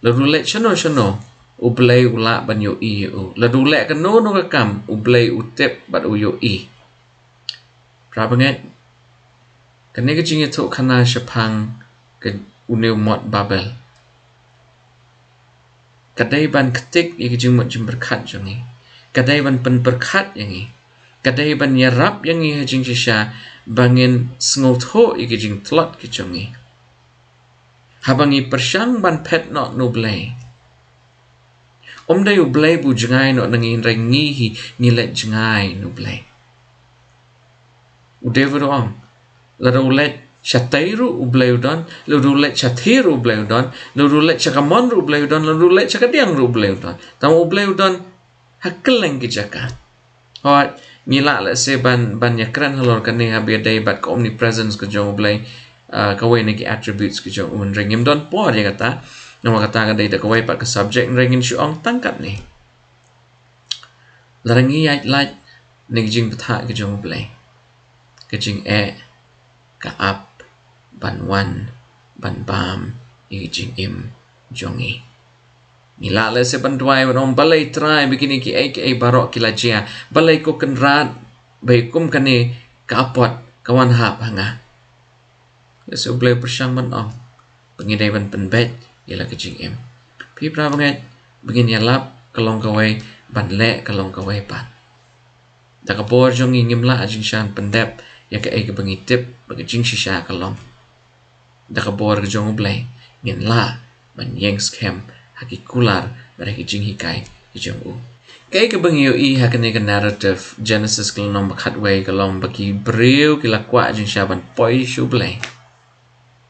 Lada u leit shano shano, U Blei u lah ban ïohi ïa u. Lada u leh kano kano ka kam, U Blei u tip bad u ïohi. Para bangeit, kane ka jingïathuhkhana shaphang ka une u mot Babel ka dei ban ktik ïa ka jingmut jingpyrkhat jong ngi. Ka dei ban pynpyrkhat ïa ngi. Ka dei ban ïarap ïa ngi ha jingshisha ba ngin sngewthuh ïa ka jingtlot ka jong ngi. Haba ngi pyrshang ban phet noh na U Blei, ym dei U Blei ba u jngai noh na ngi, hynrei ngi hi ngi leit jngai na U Blei. U David u ong, lada u leit shatei ruh U Blei u don, lada u leit shathie ruh U Blei u don, lada u leit sha kamon ruh U Blei u don, lada u leit sha kadiang ruh U Blei u don. Tang U Blei u don ha kylleng ki jaka. Hooid, ngi lah lehse ban, ban ïakren halor kane haba ïadei bad ka omnipresence ka jong U Blei, ah, kawei na ki attributes ka jong u, hynrei ngim don por ïa kata. Namar kata ka dei da kawei pat ka subject, hynrei ngin shu ong tang katne. Lada ngi ïaid lait na ka jingbthah ka jong U Blei, ka jingeh ka ap ban wan ban bam ïa ka jingim jong ngi. Ngi lah lehse ban duwai ban ong, balei Trai ba kine kiei kiei baroh ki la jia? Balei ko Kynrad ba kum kane ka apot ka wan hap ha nga? Lehse U Blei u pyrshang ban ong ba ngi dei ban pynbeit ïa la ka jingim. Phi para bangeit, ba ngin ïalap ka long kawei, ban leh ka long kawei pat. Da ka bor jong ngi ngim lah jingshisha ban pyndep ïa kaei kaba ngi tip ba ka jingshisha ka long. Da ka bor ka jong U Blei ngin lah ban ïeng skhem ha ki kular bad ha ki jinghikai ki jong u. Kaei kaba ngi ïohi ha kane ka narrative, Genesis ka lynnong ba khatwei, ka long ba ki briew ki la kwah jingshisha ban poi sha U Blei.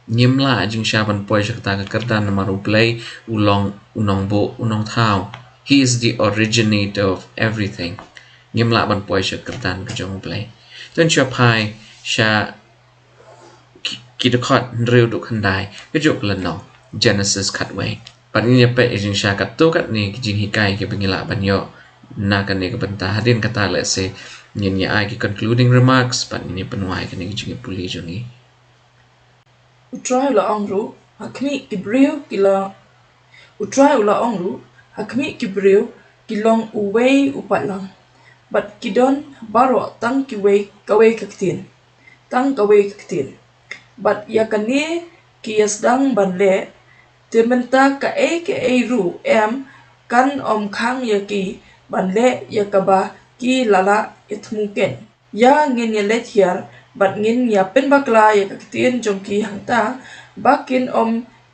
Ngim lah jingshisha ban poi sha kata ka kyrdan namar U Blei u long u nongbuh, u nongthaw. He is the originator of everything. Ngim lah ban poi sha ka kyrdan ka jong U Blei. To ngin shu phai sha ki, ki dkhot hynriew haduh khyndai, kajuh ka lynnong, Genesis khatwei. Bad ngin ïa peit jingshisha katto katne ki jinghikai kiba ngi lah ban ïoh na kane ka bynta. Hadien kata lehse ngin ïa ai ki concluding remarks bad ngin ïa pynwai kane ka jingïapule jong ngi. U Trai u la ong ruh, ha khmih ki briew ki la, U Trai u la ong ruh, ha khmih ki briew ki long uwei u paidlang, bad ki don baroh tang kiwei, kawei ka ktien, tang kawei ka ktien. Bad ïa kane ki ïa sdang ban leh, te mynta kaei kaei ruh em kan ym khang ïa ki ban leh ïa kaba ki la lah ïa thmu keiñ. Ïa ngin ïa leit hiar bad ngin ïa pynbakla ïa ka ktien jong ki hangta, ba kin ym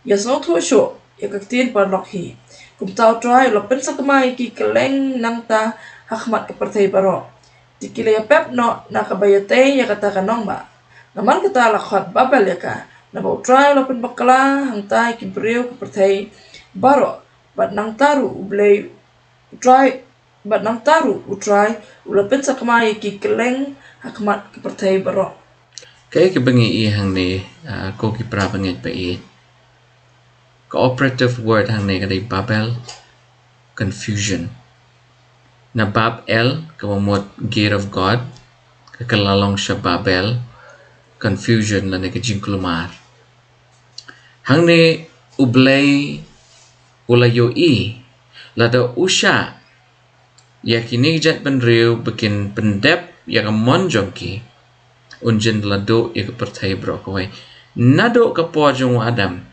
ïa sngewthuh shuh ïa ka ktien paralok hi. Kumta U Trai u la pynsakma ïa ki kylleng nangta ha khmat ka pyrthei baroh. Te ki la ïa pep noh na kaba ïatei ïa kata ka nongbah. Namar kata la khot Babel ïa ka, naba U Trai u la pynbakla hangta ïa ki briew ka pyrthei baroh, bad nangta ruh U Blei, U Trai, bad nangta ruh U Trai u la pynsakma ïa ki kylleng ha khmat ka pyrthei baroh. Kaei kaba ngi ïohi hangne, ah, ko ki para bangeit ba ïeit? Ka operative word hangne ka dei Babel, confusion. Na Bab El, kaba mut gate of God, ka kylla long sha Babel, confusion lane ka jingkulmar. Hangne U Blei u la ïohi lada u shah ïa kine ki jaitbynriew ba kin pyndep ïa ka mon jong ki, un jin da la duh ïa ka pyrthei baroh kawei. Naduh ka por jong u Adam,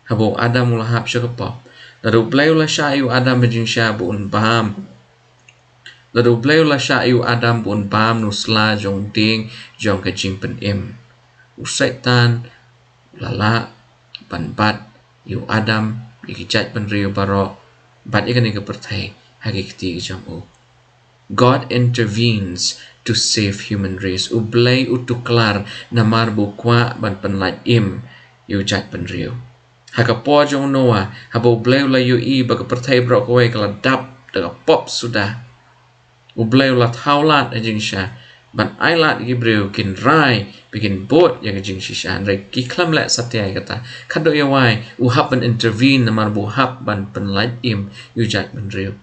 haba u Adam u la hap sha ka pop, lada U Blei u la shah ïa u Adam ha jingshisha ba un bam, lada U Blei u la shah ïa u Adam ba un bam na u sla jong u dieng jong ka jingpynim, u Soitan u la lah ban bat ïa u Adam, ïa ki jaitbynriew baroh, bad ïa kane ka pyrthei ha ki kti ki jong u. God intervenes to save human race. U Blei u tuklar namar ba u kwah ban pynlait im ïa u jaitbynriew. Ha ka por jong u Noah, haba U Blei u la ïohi ba ka pyrthei baroh kawei ka la dap da ka pop suda, U Blei u la thaw lad ha jingshisha ban ai lad ïa ki briew kin rai ba kin bud ïa ka jingshisha, hynrei ki khlem leh satia ïa kata. Khadduh ïa wai u hap ban intervene namar ba u hap ban pynlait im ïa u jaitbynriew.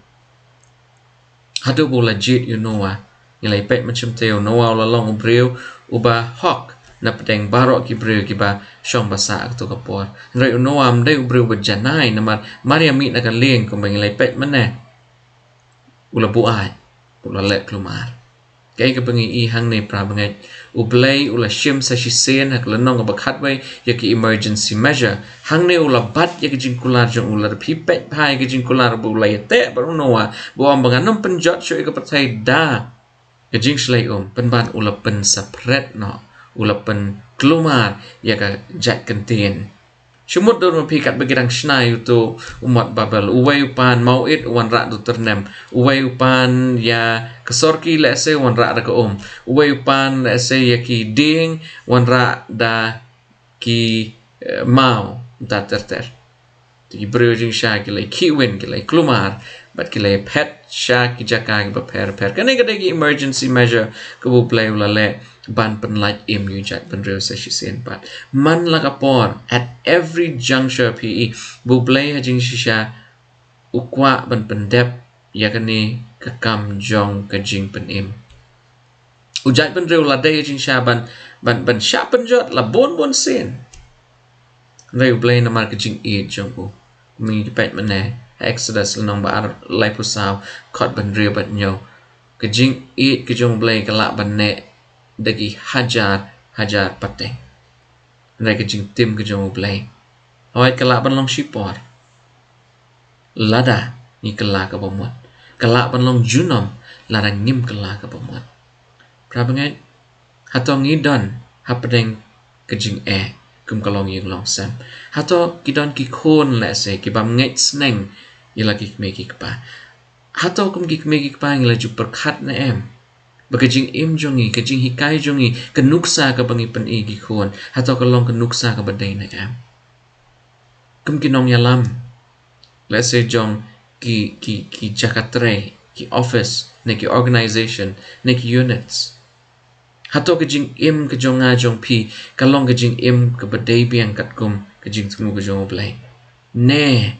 Haduh ba u la jied ïa u Noah, ngi la ïa peit mynshem te, u Noah u la long u briew uba hok na pdeng baroh ki briew kiba shong basa ha kato ka por. Hynrei u Noah um dei u briew uba janai namar mar ïa mih na ka lieng kumba ngi la ïa peit mynne, u la buaid, u la leh kulmar. Kaei kaba ngi i hangne, para bangeit? U Blei u la shim sa shisien ha ka lynnong kaba khatwei ïa ki emergency measure. Hangne u la bat ïa ka jingkular jong u. Lada phi peit bha ïa ka jingkular ba u la ïateh bad u Noah, ba u ong ba ngan ym pynjot shuh ïa ka pyrthei da ka jingshlei um, pynban u la pynsaphriang noh, u la pynkulmar ïa ka jait kyntien. Shu mut dur ma phi katba ki dang shna ïa uto u mot Babel, uwei u pan mawit u wanrah da u tyrnem, uwei u pan ïa ka sorki lehse u wanrah da ka um, uwei u pan lehse ïa ki dieng u wanrah da ki, eh, maw, da ter ter. Te ki briew jingshisha ki la ïa khih win, ki la ïa kulmar, bad ki la ïa phet sha ki jaka kiba pher pher. Kane ka dei ki emergency measure kaba U Blei u la leh ban pynlait im ïa u jaitbynriew sa shisien pat. Man la ka por, at every juncture, phi i ba U Blei ha jingshisha u kwah ban pyndep ïa kane ka kam jong ka jingpynim. U jaitbynriew la dei ha jingshisha ban, ban, ban shah pynjot la bun bun sien. Hynrei U Blei namar ka jingïeit jong u, mynta ngi peit mynne ha Exodus lynnong ba ar, laiphew saw, dkhot ba hynriew bad hynñiew. Ka jingïeit ka jong U Blei ka lah ban neh da ki hajar hajar pateng. Hynrei ka jingtim ka jong U Blei, hooid, ka lah ban long shipor lada ngi kylla kaba mut. Ka lah ban long junom lada ngim kylla kaba mut. Para bangeit, hato ngi don hapdeng ka jingeh kum ka longïing longsem? Hato ki don ki khun lehse ki bym ngeit sneng ïa la ki kmie ki kpa? Hato kum ki kmie ki kpa ngi la ju pyrkhat ne em ba ka jingim jong ngi, ka jinghikai jong ngi, ka nuksa kaba ngi pyni ki khun, hato ka long ka nuksa kaba dei ne em? Kum ki nongïalam lehse jong ki, ki, ki jaka trei, ki office, ne ki organization, ne ki units, hato ka jingim ka jong nga jong phi ka long ka jingim kaba dei biang katkum ka jingthmu ka jong U Blei? Ne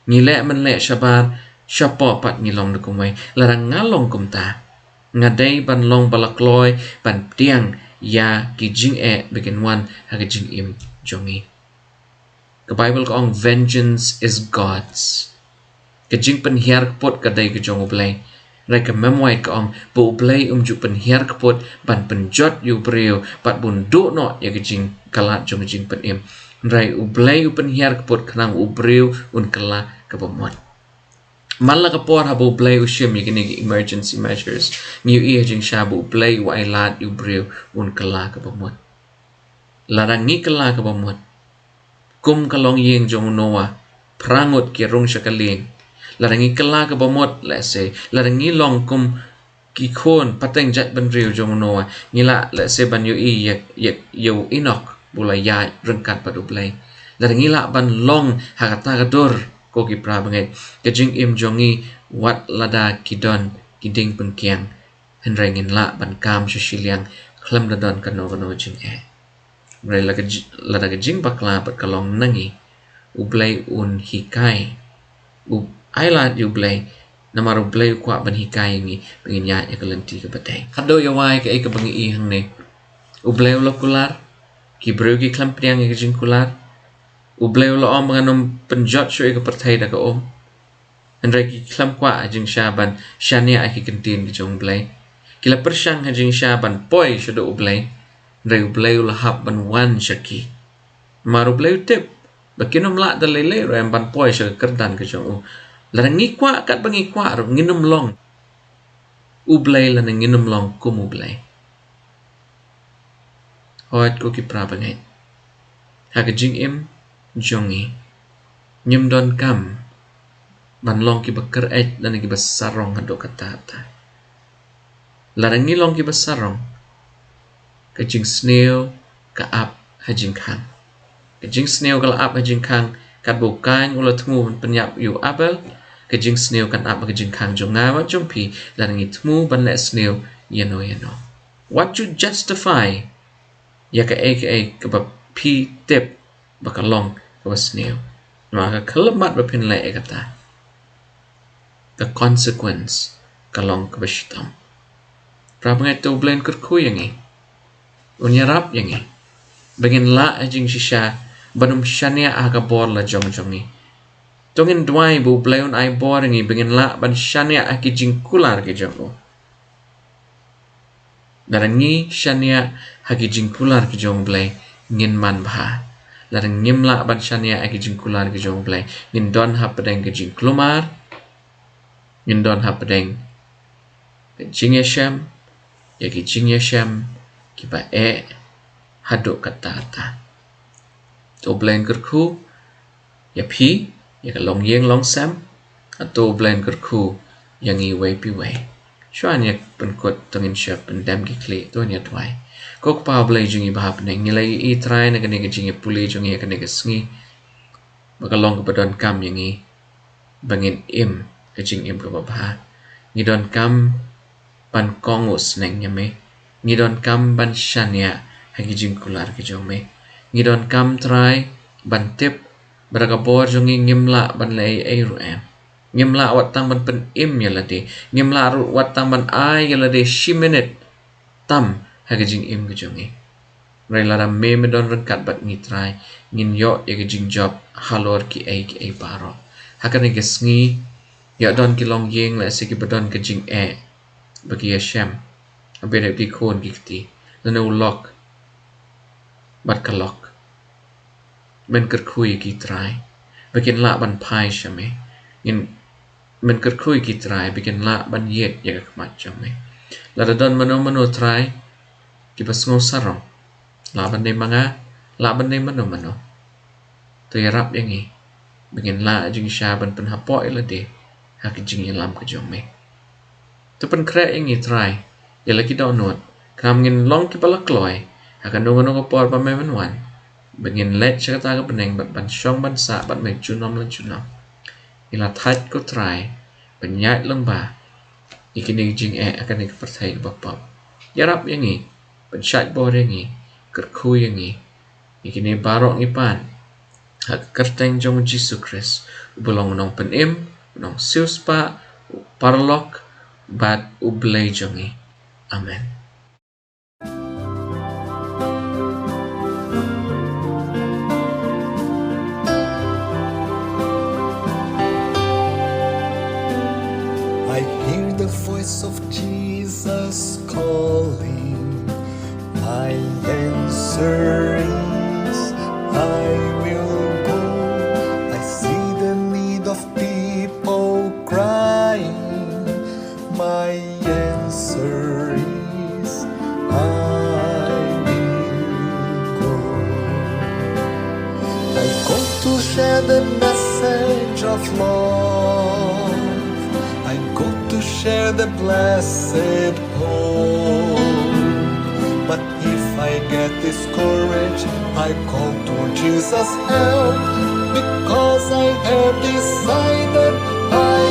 ngi leh mynleh shabar, shapoh pat ngi long da kumwei? Lada nga long kumta, nga dei ban long ba la kloi ban pdiang ïa ki jingeh ba kin wan ha ka jingim jong ngi. Ka Baibl ka ong, "Vengeance is God's." Ka jingpynhiar kput ka dei ka jong U Blei. Hynrei ka mem wai ka ong ba U Blei um ju pynhiar kput ban pynjot ïa u briew bad bun duh noh ïa ka jingkhlad jong ka jingpynim. Hynrei U Blei u pynhiar kput khnang u briew un kylla kaba mut. Man la ka por haba U Blei u shim ïa kine ki emergency measures, ngi ïohi ha jingshisha ba U Blei u ai lad ïa u briew un kylla kaba mut. Lada ngi kylla kaba mut, kum ka longïing jong u Noah, phra ngut ki rung sha ka lieng. Lada ngi kylla kaba mut, lehse, lada ngi long kum ki khun pateng jaitbynriew jong u Noah, ngi lah lehse ban ïohi ïa, ïa, ïa u Enok ba u la ïaid ryngkat bad U Blei. Lada ngi lah ban long ha kata ka dur, ko ki para bangeit, ka jingim jong ngi, wat lada ki don ki dieng pyngkiang, hynrei ngin lah ban kam sha shiliang khlem da don kano kano jingeh. Hynrei la ka ji-, lada ka jingbakla pat ka long na ngi, U Blei un hikai. U ai lad ïa U Blei, namar U Blei u kwah ban hikai ïa ngi ba ngin ïaid ïa ka lynti kaba dei. Khadduh ïa wai, kaei kaba ngi i hangne? U Blei u la kular, ki briew ki khlem pdiang ïa ka jingkular. U Blei u la ong ba ngan ym pynjot shuh ïa ka pyrthei da ka um. Hynrei ki khlem kwah ha jingshisha ban shaniah ïa ki ktien ki jong U Blei. Ki la pyrshang ha jingshisha ban poi shaduh U Blei. Hynrei U Blei u la hap ban wan sha ki. Namar U Blei u tip ba kin ym lah da lei lei ruh em ban poi sha ka kyrdan ka jong u. Lada ngi kwah katba ngi kwah ruh, ngin ym long U Blei lane ngin ym long kum U Blei. Hooid, ko ki para bangeit, ha ka jingim jong ngi, ngim donkam ban long kiba kyr-eit lane kiba sarong haduh katta katta. Lada ngi long kiba sarong, ka jingsniew ka ap ha jingkhang. Ka jingsniew ka la ap ha jingkhang, katba u Kain u la thmu ban pynïap ïa u Abel, ka jingsniew kan ap ha ka jingkhang jong nga bad jong phi, lada ngi thmu ban leh sniew ïano ïano. Wat ju justify ïa kaei kaei kaba phi tip ba ka long kaba sniew. Namar ka khyllipmat ba phin leh ïa kata, ka consequence ka long kaba shitom. Para bangeit, to U Blei un kyrkhu ïa ngi, un ïarap ïa ngi ba ngin lah ha jingshisha ban ym shaniah ha ka bor la jong jong ngi. To ngin duwai ba U Blei un ai bor ïa ngi ba ngin lah ban shaniah ha ki jingkular ki jong u. Lada ngi shaniah ha ki jingkular ki jong U Blei, ngin manbha. Lada ngim lah ban shaniah ha ki jingkular ki jong U Blei, ngin don hapdeng ka jingkulmar, ngin don hapdeng ka jingïashem ïa ki jingïashem kiba eh haduh katta katta. To U Blei un kyrkhu ïa phi, ïa ka longïing longsem. Hato U Blei un kyrkhu ïa ngi iwei pa iwei? Shuwa ngin ïa pynkut, to ngin sa pyndem ki khlieh, to ngin ïa duwai. Ko Kpa U Blei jong ngi ba ha bneng, ngi la ïohi Trai na kane ka jingïapule jong ngi ha kane ka sngi ba ka long kaba donkam ïa ngi ba ngin im ka jingim kaba bha. Ngi donkam ban kohnguh sneng ïa me. Ngi donkam ban shaniah ha ki jingkular ki jong me. Ngi donkam, Trai, ban tip ba da ka bor jong ngi ngim lah ban leh ei ei ruh em. Ngim lah wat tang ban pynim ïa lade. Ngim lah ruh wat tang ban ai ïa lade shi minit tam ha ka jingim ka jong ngi. Hynrei lada me me don ryngkat bad ngi, Trai, ngin ïoh ïa ka jingjop halor kiei kiei baroh. Ha kane ka sngi, ïa don ki longïing lehse kiba don ka jingeh ba ki ïashem, ba dei ki khun ki kti, lane u lok bad ka lok. Men kyrkhu ïa ki, Trai, ba kin lah ban phai sha me. Ngin, men kyrkhu ïa ki, Trai, ba kin lah ban ïeit ïa ka khmat jong me. Lada don mano mano, Trai, kiba sngew sarong, lah ban dei ma nga, lah ban dei mano mano, to ïarap ïa ngi ba ngin lah jingshisha ban pynhapoh ïa lade ha ka jingïalam ka jong me. To pynkhreh ïa ngi, Trai, ïa la ki dohnud, khnang ba ngin long kiba la kloi ha kano kano ka por ba me men wan, ba ngin leit sha kata ka bneng bad ban shong ban sah bad me junom la junom. Ngi la thait, ko Trai, ban ïaid lyngba ïa kine ki jingeh ha kane ka pyrthei kaba pop. Ïarap ïa ngi, pynshait bor ïa ngi, kyrkhu ïa ngi. Ïa kine baroh ngi pan ha ka kyrteng jong U Jisu Khrist, uba long U Nongpynim, U Nongsiewspah, U Paralok bad U Blei jong ngi. Amen. I hear the voice of Jesus calling. My answer is, I will go. I see the need of people crying. My answer is, I will go. I go to share the message of love. I go to share the blessed hope. But if I get discouraged, I call to Jesus' help, because I have decided I